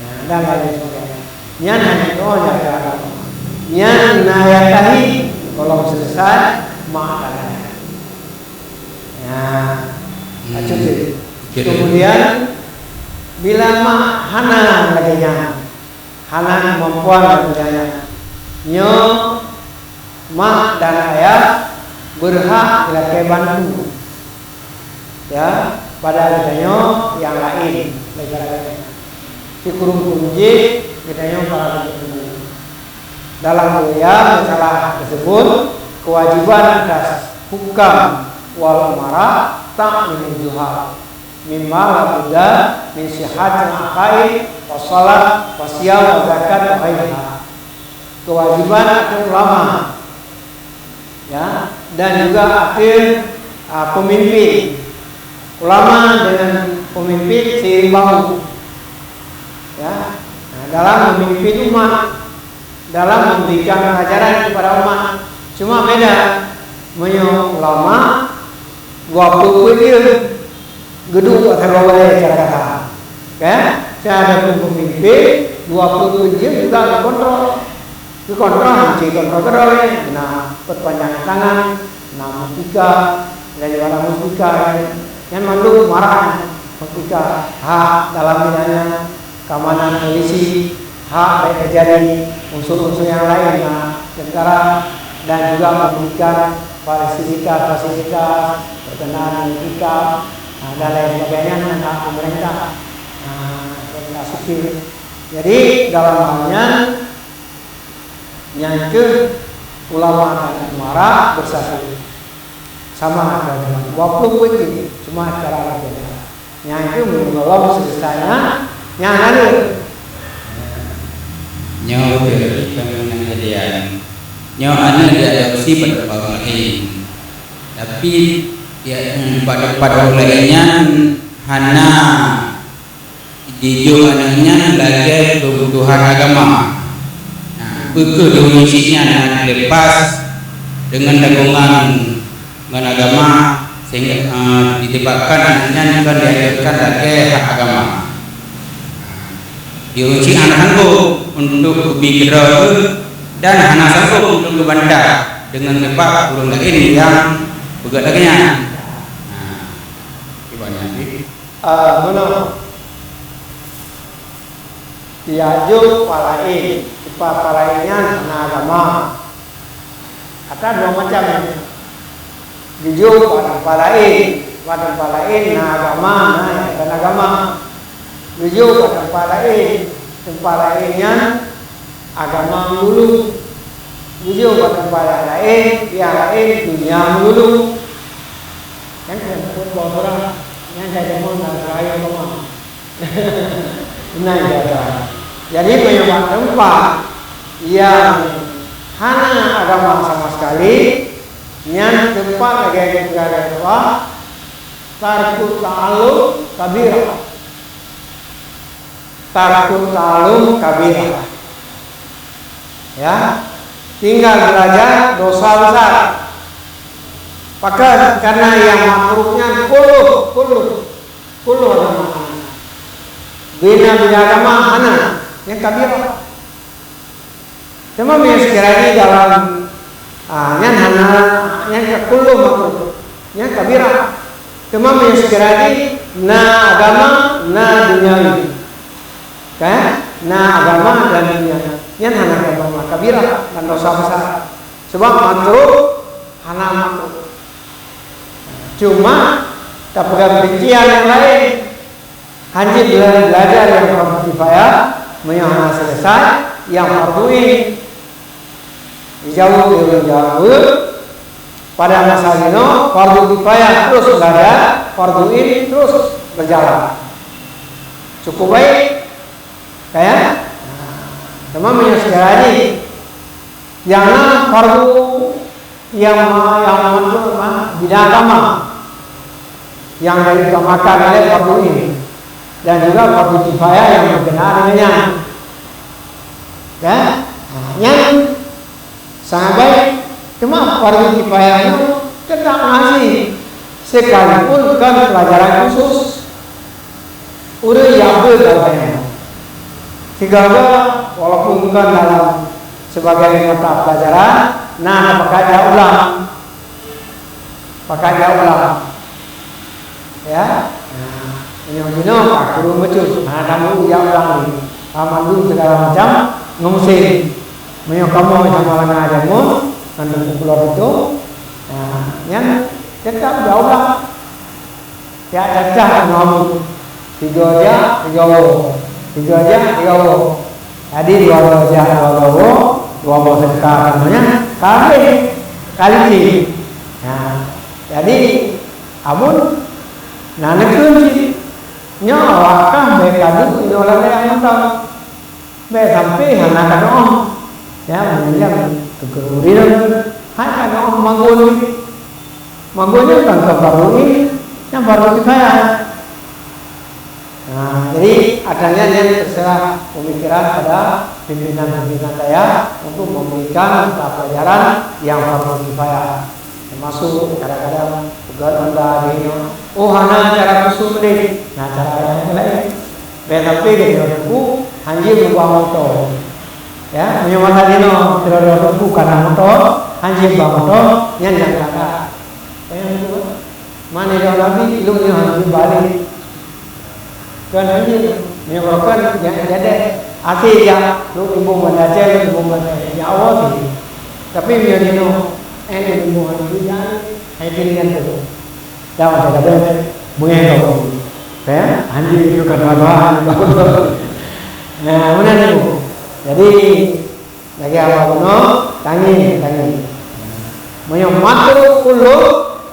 Ya, dan lain sebagainya. Nyan hana jiadoe, jaga agama. Nyan na nyang tahi, gohlom selesai, mak dan ayah. Ya. Hmm. Acuh tu. Oke. Kemudian, bila mak hana lagèe nyan, hana kemampuan lagèe nyan, nyoe mak dan ayah berhak ilakèe bantu. Ya, pada geutanyoe nyang laén, gara-gara sikureueng peuet jih geutanyoe para guru. Dalam donya masalah tersebut, kewajiban atas hukam wal umara ta'limul juhal mimma la budda min sihhatil aqaid was shalah was siyam wa zakat wa ghairiha. Kewajiban atas ulama, ya, dan juga atas, ah, pemimpin. Ulama dengan pemimpin seiring bahu. Ya, nah, dalam memimpin umat, dalam memberikan ajaran kepada umat. Cuma beda, meunyoe ulama, dua ploh peuet jeuet geuduek ateueh balèe cara kata. Kan? Cara pemimpin, dua ploh peuet jeuet juga dikontrol. Dikontrol, hanci kontrol keudroe, na perpanjangan tangan, na mustika, dan juga na mustika, kan? Nyan mandum marah, mustika, hak dalam misalnya keamanan polisi, hak baik terjadi unsur-unsur yang lain, nah, tentara dan juga memberikan fasilitas-fasilitas berkenaan dengan kitab, nah, dan lain sebagainya, nah, hak pemerintah, nah, pemerintah sipil. Jadi, dalam hal nyan, nyan keuh ulama dan umara bersatu. Sama kewajiban. Dua ploh peuet jih, cuma cara berbeda. Nyang keuh meunyoe gohlom selesai nyan, nyan hana. Nyoe beutôi, kami meunan kejadian. Nyoe aneuk diadopsi bak ureueng laén. Tapi, ya, bak, bak ureueng laén nyan hana Jijok aneuk nyan lagèe keubutuhan agama. Nah, peu kheueh di ureueng chik nyan na leupah deungon dagongan ngon agama, sehingga, eh, disebabkan aneuk nyan kon dianjurkan lagèe hak agama. Di ureueng chik hana sanggob untuk geubi keudroe dan hana sanggob untuk geubantah deungon sabab ureueng laén nyang peugah lagèe nyan. Nah, kiban nyan pih. Ah, meunoe. Jijok bak laén, teumpat bak laén nyan hana agama. Ata dua macam nyan. Jijok bak teumpat laén, bak teumpat laén na agama, na nyang kon agama. Jijok bak teumpat laén, teumpat laén nyan agama meululu. Jijok bak teumpat nyang laén, nyang laén donya meululu. Kan, kan, pun bawa orang, nyang ka deungoe na kayong rumah. Nah, ya, kan. Jadi, meunyoe bak teumpat nyang hana agama sama sekali, nyan teumpat lagèe nyang geupeugah lé Rasulullah, tarkut ta'allum kabirah. Tarkut ta'allum kabirah. Ya, tinggal belajar dosa besar. Pakon? Karena nyang makruh nyan kulluh, kulluh, kulluh agama. Bina-bina agama hana, nyang kabirah. Teuma meunyoe sekira jih dalam, ah, nyan hana, nyan ka kulluh makruh, nyan kabirah. Teuma meunyoe sekira jih na agama, na duniawi. Kan? Na agama dan dunia. Nyan hana agama, kabirah dan dosa besar. Sebab makruh hana makruh. Cuma, Tapeugah rincian nyang laén. Hanjeuet bela-, belajar nyang fardu kifayah, meunyoe hana selesai, nyang fardu ain jijaweueb lé ureueng nyang jaweueb. Pada masa jinoe, fardu kifayah terus belajar, fardu ain terus berjalan. Cukup baik, kan? Nah, teuma meunyoe syedara jih nyang na fardu nyang ma-, nyang ma-, ma-, bidang agama nyang diutamakan lé fardu ain dan juga fardu kifayah nyang berkenaan dengan nyan. Ya? Nah, nyan sangat baik. Cuma fardu kifayah nyoe tetap ngaji, sekalipun kon pelajaran khusus. Ureueng nyang beuet dalam ilmu. Sigoe-goe, walaupun kon dalam sebagai mata pelajaran, na pakat jak ulang. Pakat jak ulang. Ya. Nah, meunyoe jinoe ka kureueng bacut, hana tamu jak ulang lé. Ka mandum segala macam ngon meusén. Meunyoe kamoe sama langa jameun, ngon teungku keulor itu, nah, nyan tetap jak ulang. Jak cacah ngon sigoe jak, sigoe woe. Sigoe jak, sigoe woe. Jadi, dua boh jak, dua boh woe, dua boh seudeukah, semuanya ka habéh. Ka licin. Nah, jadi, amun na neukheun cit, nyoe wakah bèk ka duek inoe lam nyang mantong. Bèk sampai hana ka doa. Ya, meunyoe keu ureueng hai ka doa magun. Magun nyan bukan fardu ain, nyan fardu kifayah. Nah, jadi adanya nyan terserah pemikiran pada pimpinan-pimpinan dayah untuk memberikan mata pelajaran yang fardu kifayah. Termasuk kadang-kadang peugöt honda di nyoe, "Oh, hana cara khusus deh." Nah, cara yang lain. Bèk sampai deh, nyoe teungku, hanjeuet meuba moto. Ya, meunyoe masa jinoe, sidroe-droe teungku ka na moto, hanjeuet ba moto, nyan nyang ka. Payah teungku, man nyoe Nabi, ilôn nyoe hanjeuet ba lé. Kan hanjeuet, meunyoe barokon, jangan jadi. Akhé jak, lôn imbong ban Aceh, lôn imbong ban Aceh. Ya Allah, sih. Tapi meunyoe jinoe, eh, lôn imbong ban Aceh, hai pilihan tu. Dah, dah, dah, dah. Beungèh kau. Ya, anjing itu kan bahan. Nah, mana ni? Jadi, lagi apa guna? Tangi, tangi. Meunyoe makruh kullu,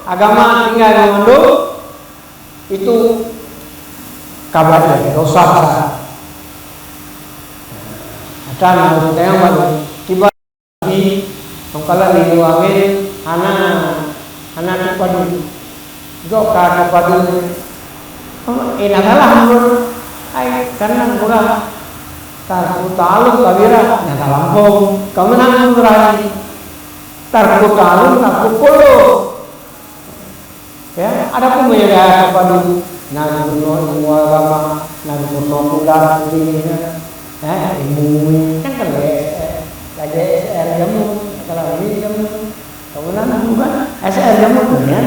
agama tinggai ngon mandum, itu kabar dia, dosa besar. Ata na teuntang baru tiba Tapi, mangkala lé angén hana, hana teupadu. Gok ka teupadu. Oh, eh, na salah mun. Ai, kana murah. Tarku ta'alluq kabira, nyang talampong. Kamu nang murah. Tarku ta'alluq, tarku kullu. Ya, adapun meunyoe ka padum, na geurunoe ilmu agama, na geurunoe ulang diri, ya, ilmu, kan, kan lagèe S R, lagèe S R jameun, kalau ini jameun, kamu na bukan S R jameun tu, ya.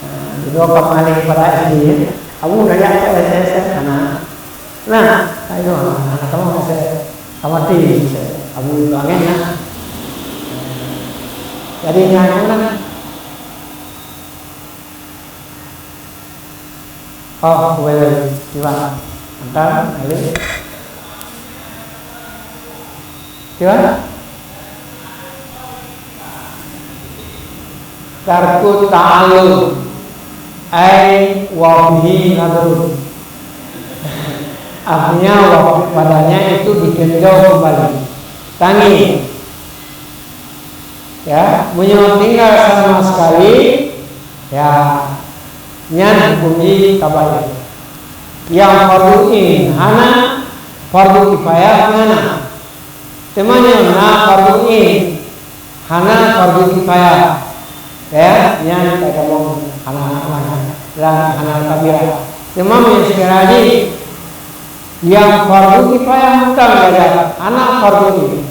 Nah, judul kembali pada S D, ya. Kamu udah ya ke S R, S R, sana. Nah, ayo, anak kamu masih khawatir, kamu itu angin, ya. Jadi, ini anak mana? Oh, boleh. Kiban. Mantap, balik. Kiban? Tarku ta'alluq. Ai wa bihi nadrun. Artinya, wa padanya itu ditinjau kembali. Tangi. Ya, meunyoe tinggal sama sekali, ya, nyan huköm jih kabair. Nyang fardu ain hana, fardu kifayah hana. Teuma nyoe na fardu ain, hana fardu kifayah. Ya, nyan ka tamong hana, hana, hana kabirah. Teuma meunyoe syedara jih nyang fardu kifayah mantong saja, hana fardu ain.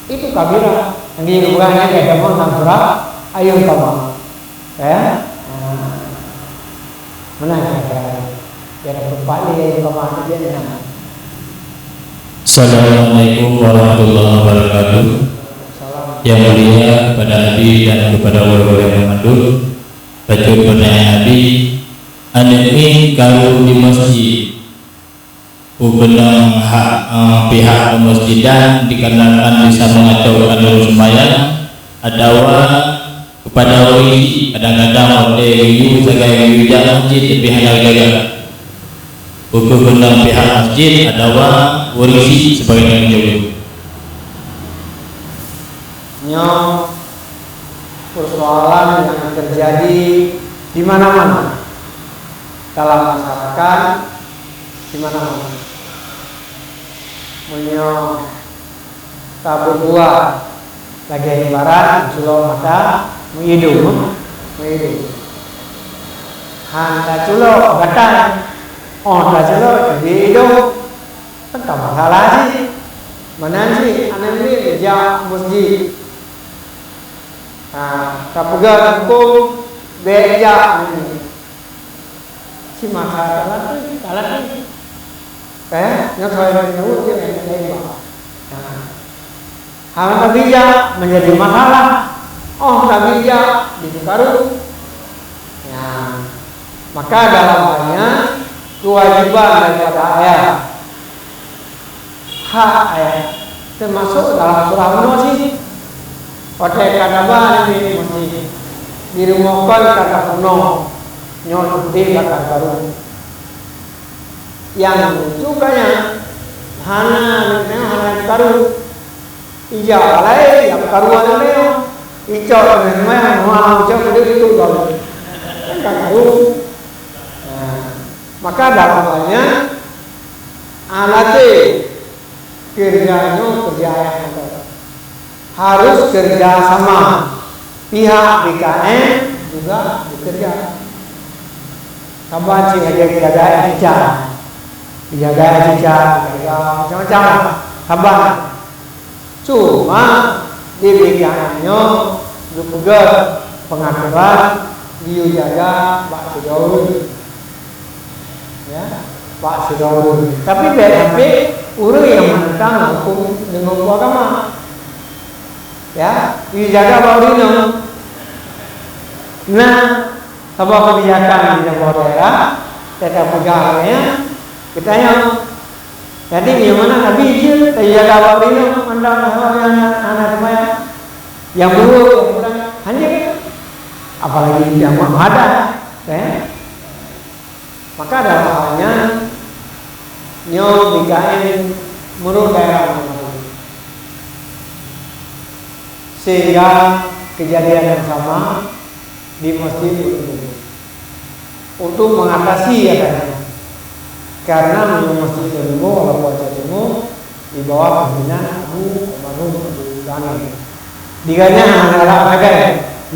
Itu kabirah. Nyang geupeugah nyan ka tamong lam surah Ayyun Qamar. Ya? Nah. Meunan kira-kira. Kira teumpat ni Ayyun Qamar tu dia enam. Assalamualaikum warahmatullahi wabarakatuh. Salam. Yang mulia kepada Abi dan kepada guru-guru yang mandum, bacut pertanyaan Abi, Aneuk miet karu di masjid. Peue keunong hak, eh, pihak keumeuseujid dikandalkan bisa meungatur keuadaan seumayang atawa keupada ureuëng jih. Kadang-kadang watée geuyue sagai geuyue jak masjid leubeh hana jaga. Peue keunong pihak masjid atawa ureuëng jih sebagai tanggung jaweueb. Nyoe persoalan yang terjadi di mana-mana dalam masyarakat, di mana-mana. Meunyoe tabubuat lagée ibarat meuculok mata, meuidong, meuidong. Han taculok gatai, oh taculok jadi idong. Kan ka masalah cit. Meunan cit aneuk miet jak masjid. Ha, tapeugah hukôm bék jak aneuk miet. Cit masa talat, talat. Eh, nyoe soe nyang nyebut dia lain, lain bah. Ha. Hana tabijak menjadi masalah. Oh tabijak di karu. Ya. Maka dalam hal nyan kewajiban daripada ayah, hak ayah, termasuk dalam surah An-Nur sih. Watée ka taba nibak masjid, di rumoh kon ka tapeunoh, nyoe udeb bak karu. Nyang lucu ka nyan, hana, hana karu. Ija laén nyang karu aneuk nyoe. Icok aneuk nyoe, muha icok udeb itu dong. Kan ka karu. Nah, maka dalam hal nyan, alati kerja nyoe kerja ayah mantong. Harus kerja sama. Pihak B K M juga bekerja. Saban cit lagée jaga cicak. Jaga cicak, jaga macam-macam lah. Saban. Cuma di B K M nyoe geupeugah pengaturan geuyue jaga bak sidroe ureuëng. Ya, bak sidroe ureuëng. Tapi bék sampai ureuëng nyang menentang hukum dengan hukum agama. Ya, geuyue jaga bak ureuëng inong. Nah, saboh kebijakan di saboh daerah, teuka peugah lagée nyan, geutanyong. Jadi, nyang mana Nabi jeuet teujaga bak ureuëng inong, mandang hana, hana seumayang. Nyang buruk, nyang kurang, hana. Apalagi nyang meuhadah, ya. Maka dalam hal nyan, nyoe B K M meurok daerah masing-masing. Sehingga kejadian yang sama di Masjid Ulun Bubu. Untuk mengatasi adanya, karena meunyoe Masjid Ulun Bubu walaupun Aceh Timur di bawah pimpinan Abu almarhum Abu Ghani. Di gobnyan hana galak sagai,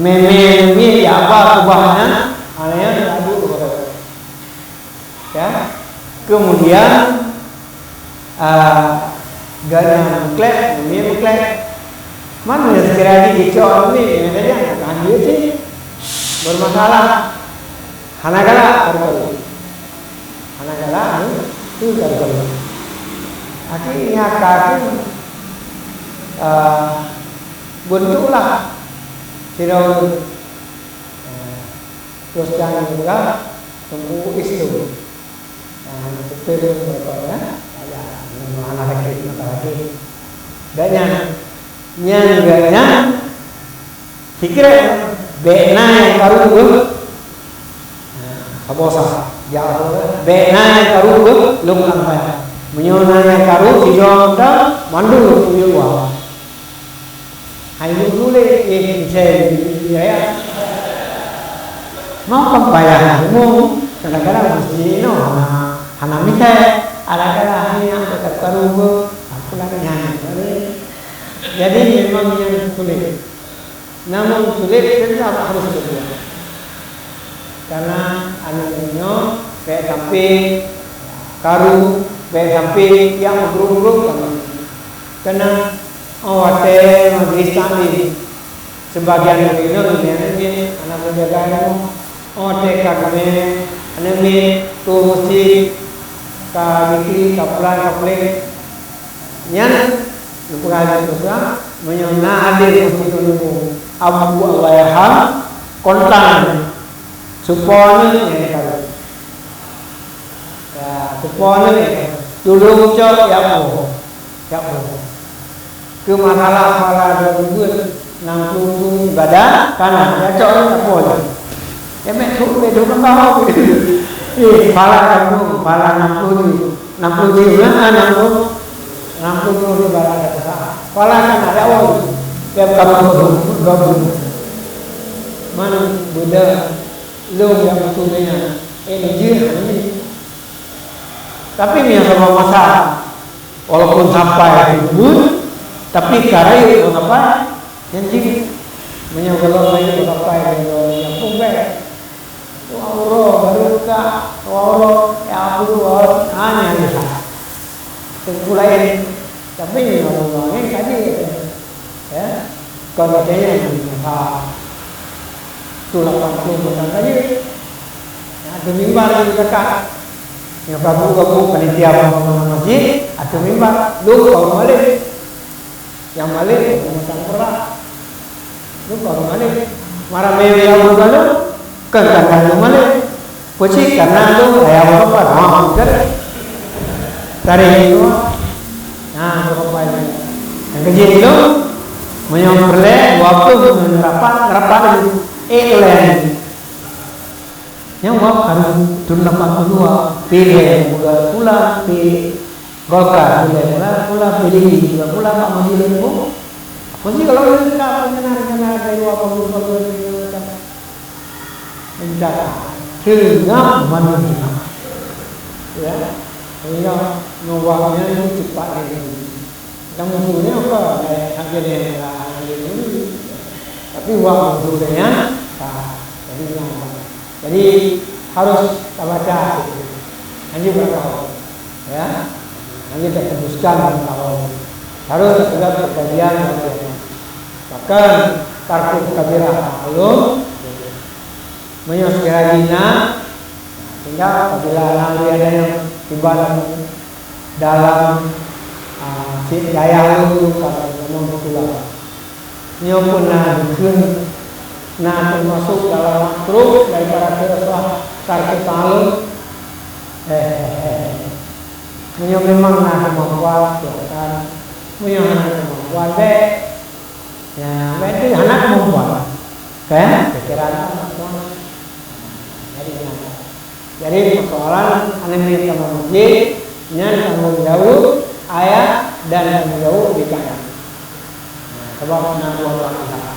mé-mé nyan ya apa kubah nyan, hana nyan Abu tu kata. Ya. Kemudian, ah, gobnyan meuklek, mé-mé meuklek. Man meunyoe sekira jih geucok mé-mé, mé-mé nyan kan dia cit bermasalah. Hana galak karu-karu. Hana galak, hmm, tu karu-karu. Akhirnya ka tu, eh, bentuklah sidroe, eh, terus jangan juga tunggu isu. Nah, betul mereka ya. Ya, hana lagi, hana lagi. Dan yang, yang, yang Sikrek, bék na nyang karu beuh. Nah, saboh sa. Ya, bék na nyang karu beuh, lôn lam payah. Meunyoe na nyang karu, sidroe mantong, mandum lôn tujoh dua. Hai lôn tuléh, eh, misai, ya, ya. Mau kan payah, mau. Kadang-kadang mesti, no, hana, hana misai. Kadang-kadang hanya ada karu beuh, aku lagi nyanyi. Jadi, memang yang sulit. Namun sulit tetap harus berjuang. Karena aneuk nyoe bék sampai karu, bék sampai nyang meugrueng-grueng kamoe. Karena, oh, watée majelis taklim, sebagian ureuëng inong nyan aneuk miet hana menjaga ilmu. Oh, watée ka geumé aneuk miet tueng meuseujid, ka zikir, ka pulan, ka puléh. Nyan, neupeugah lé Rasulullah, meunyoe na hadir meuseujid nyoe, Abu Allahyarham, kontan, supone nyang talo. Po lé, tulông cok jak po. Jak po. Keu masalah pala dua ribu enam puluh ibadah, kana, ya cok lé jak po lé. Ya mek tu lé dua puluh tahun. Eh, pala kampung, pala enam puluh tu. Enam puluh tu, nah, enam puluh. Enam puluh tu ibadah kata. Pala kan ada orang. Tiap kampung gabung. Mana benda lông yang betul dengan energi. Tapi meunyoe saboh masa, walaupun sampai teubeuet, tapi ka rayeuk sampai, nyan jih. Meunyoe gohlom rayeuk sampai ngon nyang pumbèe, dua uroe baru ka, dua uroe, ya, dua uroe, hana bisa. Teungku laén, tapi meunyoe Allah nyan ka jeuet. Ya, kon watèe nyan ha, tu lapan puluh batang kayu. Ya, ateueh mimbar di zakat. Nyang kabu-kabu panitia pembangunan masjid, ateueh mimbar, lôn ka ureueng malém. Nyang malém, pemasang perak. Lôn ka ureueng malém. Mara meunyoe ya bukan lôn, kan kata lôn malém. Peucit kana tu, kaya apa-apa, ha, betul. Tarik itu, ha, apa-apa itu. Nyang keujeuet itu, meunyoe peureulèe, dua puluh, rapat, rapat lagi. Eh, oleh. Nyang wak harus turun lapan puluh dua. Pilih, bukan pula, pilih Golkar, pilih pula, pula, pilih, bukan pula, Pak Mujib lagi, Bu. Apa sih kalau kita tak mengenal, kenal dari dua puluh, dua puluh, Mencakap seungab manusia. Ya, sehingga ngon wak nyan cepat lagi. Dan musuh nyan apa? Lagèe nyan lah, lagèe nyan. Tapi wak musuh nyan, ah, jadi nyan. Jadi harus tabaca. Anjing berakal. Ya. Nanti kita tembuskan dalam tahun. Harus ada perjanjian yang biasa. Bahkan tarku kabirah maklum. Meunyoe sekira jina, sehingga apabila nanti ada yang tiba dalam, dalam, ah, si dayah lalu, kalau ngomong itulah. Nyoe pun na dikeue, na teumasok dalam makruh daripada keureusahan tarku ta'allum. Hehehe. Meunyoe memang na keumampuan, silakan. Meunyoe hana keumampuan, bèk. Ya, bèk tu hana keumampuan. Kan? Pikiran tak keumampuan. Jadi, nyan. Jadi, persoalan aneuk miet tamong masjid, nyan tanggong jaweueb ayah dan tanggong jaweueb B K M. Nah, sebab na dua belah pihak.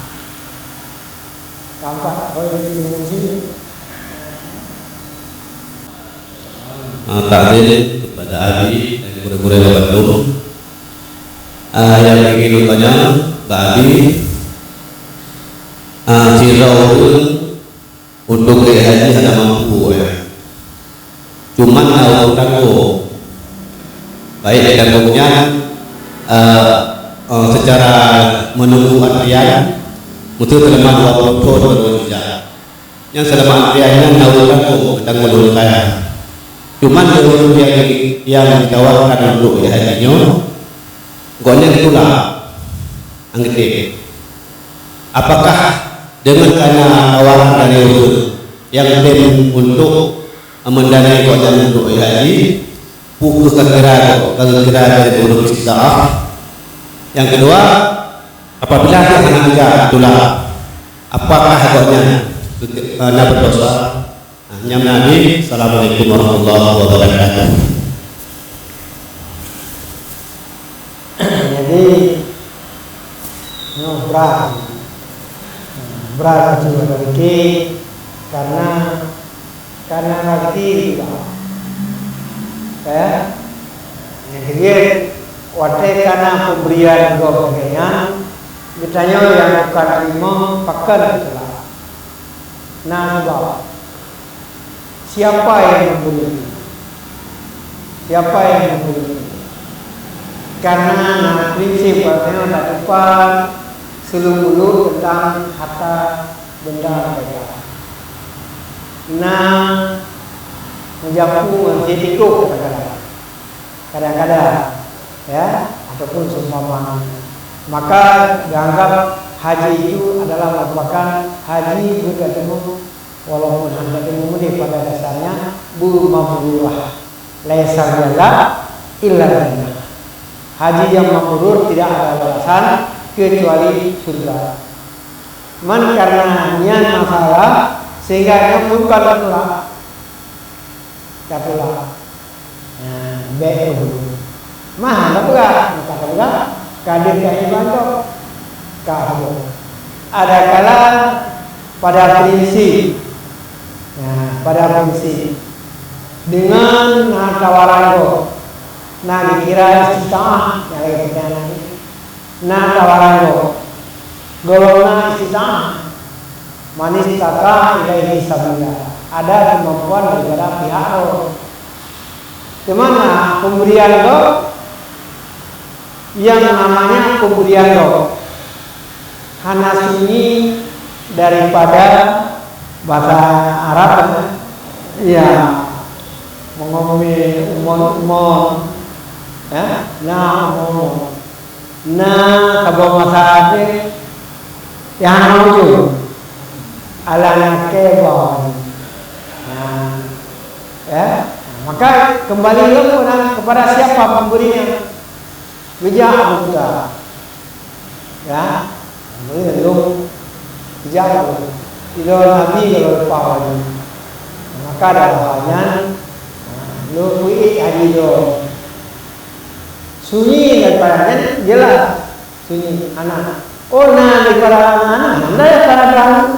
Tampak, oh, ini mungkin. Ah, takzim kepada Abi dan gurèe-gurèe di Bandung. Ah, nyang ingin bertanya, Kak Abi, ah, sidroe ureueng untuk gèt haji hana mampu, ya. Cuman na ureueng tanggong. Baik tanggong nyan, eh, eh, secara menunggu antrian, mungkin selama dua puluh thon baru ijak. Nyang selama antrian nyan na ureueng tanggong, tanggong ureueng kaya. Cuman ureueng yang, yang ditawarkan untuk gèt haji nyoe, gobnyan ditulak. Anggeutem. Apakah dengan karena tawaran dari ureueng yang tem untuk mendanai gobnyan untuk haji, peue keu kira, kira dari ureueng istidaah? Yang kedua, apabila dia hana teuka tulak, apakah gobnyan, eh, na berdosa? Nah, nyang Nabi, Assalamualaikum warahmatullahi wabarakatuh. Jadi, nyoe brat. Brat keu rezeki, karena, karena rezeki juga. Ya. Nyang keujeuet, watèe kana pemberian gob lagèe nyan, geutanyoe nyang bukan teurimong, pakon teuka. Na sabab. Siapa yang memberi? Siapa yang memberi? Karena na prinsip, artinya, tatupat seuleueng-uleueng tentang harta benda mereka. Na meujampu ngon sitikôh kadang-kadang. Kadang-kadang, ya, ataupun seumpama. Maka dianggap haji itu adalah merupakan haji beutateumeung, walaupun hana teumeung pada dasarnya, beumabrurah. Laisa jaza illa jannah. Haji yang mabrur tidak ada balasan kecuali surga. Man karena nyan masalah sehingga nyan bukan tolak. Ka tolak. Nah, bèk dulu. Mah, ka peugah, ka peugah, ka deuh ka iman tu. Ka peugah. Adakala pada prinsip. Nah, pada prinsip. Dengan na tawaran gob, na dikira istita'ah, nyang lagèe geutanyoe nyan. Na tawaran gob, gohlom na istita'ah. Manistata'a ilaihi sabila. Ada kemampuan daripada pihak gob. Teuma na pemberian gob, yang namanya pemberian gob hana sunyi daripada bahasa Arab, ya, mengomel umon-umon, ya, na umon-umon. Na saboh masa teuh nyang hana ujông. Alah na keu boh. Nah, ya. Maka kembali lom kepada siapa pemberinya. Bijak Abu Bakar. Ya. Pemberi lom. Bijak Abu Bakar. Sidroe Nabi kalau leupah laju. Maka dalam hal nyan, nah, lôn peuék haji droe. Sunyi daripada nyan jelas. Sunyi aneuk. Oh, na daripada aneuk-aneuk, na daripada aneuk.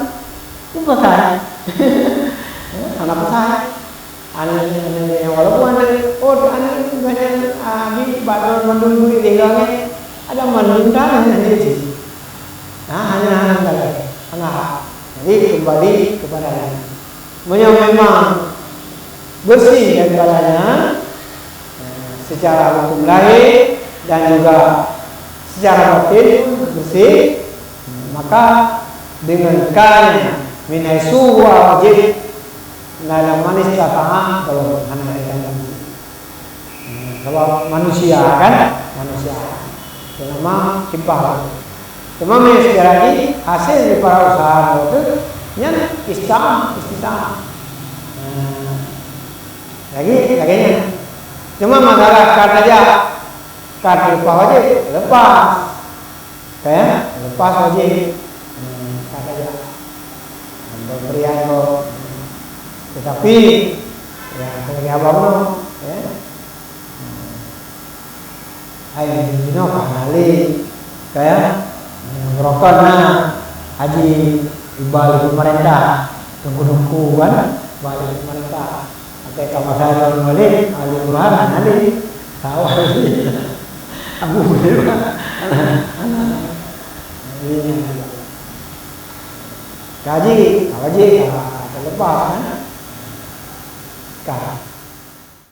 Itu pasal. Aneuk pasal. Aneuk, aneuk, walaupun aneuk, oh, aneuk, banyak, ah, bi, bak droe mandum duit di gang, eh. Ada mandum dah, hanya dia sih. Nah, hanya aneuk dah. Aneuk. Jadi, kembali kepada aneuk. Meunyoe memang bersih daripadanya, eh, secara hukum lahir dan juga secara batin pun bersih, maka dengan ka nyan min haitsu huwa wajib, na lam manistata'a, kalau hana ditanggung. Hmm, sabab manusia kan, manusia. Itu nama simpang. Cuma meunyoe secara jih, hasil daripada usaha droe teuh, nyan istita'ah, istita'ah. Nah, lagi, lagèe nyan. Cuma masalah ka tajak, ka teuleupah wajéb, leupah. Kan? Leupah wajéb. Hmm, ka tajak. Pemberian kok. Tetapi, ya, lagèe abang tu, ya. Hai, jinoe ka hana lé, ka ya? Beurokon na haji iba lé peumeurintah, teungku-teungku kan, iba lé peumeurintah. Até ka masa lôn Walid, Ali Burhan hana lé, ka awai lé. Abu Hurairah. Hana, hana. Jadi, ka haji, ka wajéb, ka, ka leupah kan? Ka.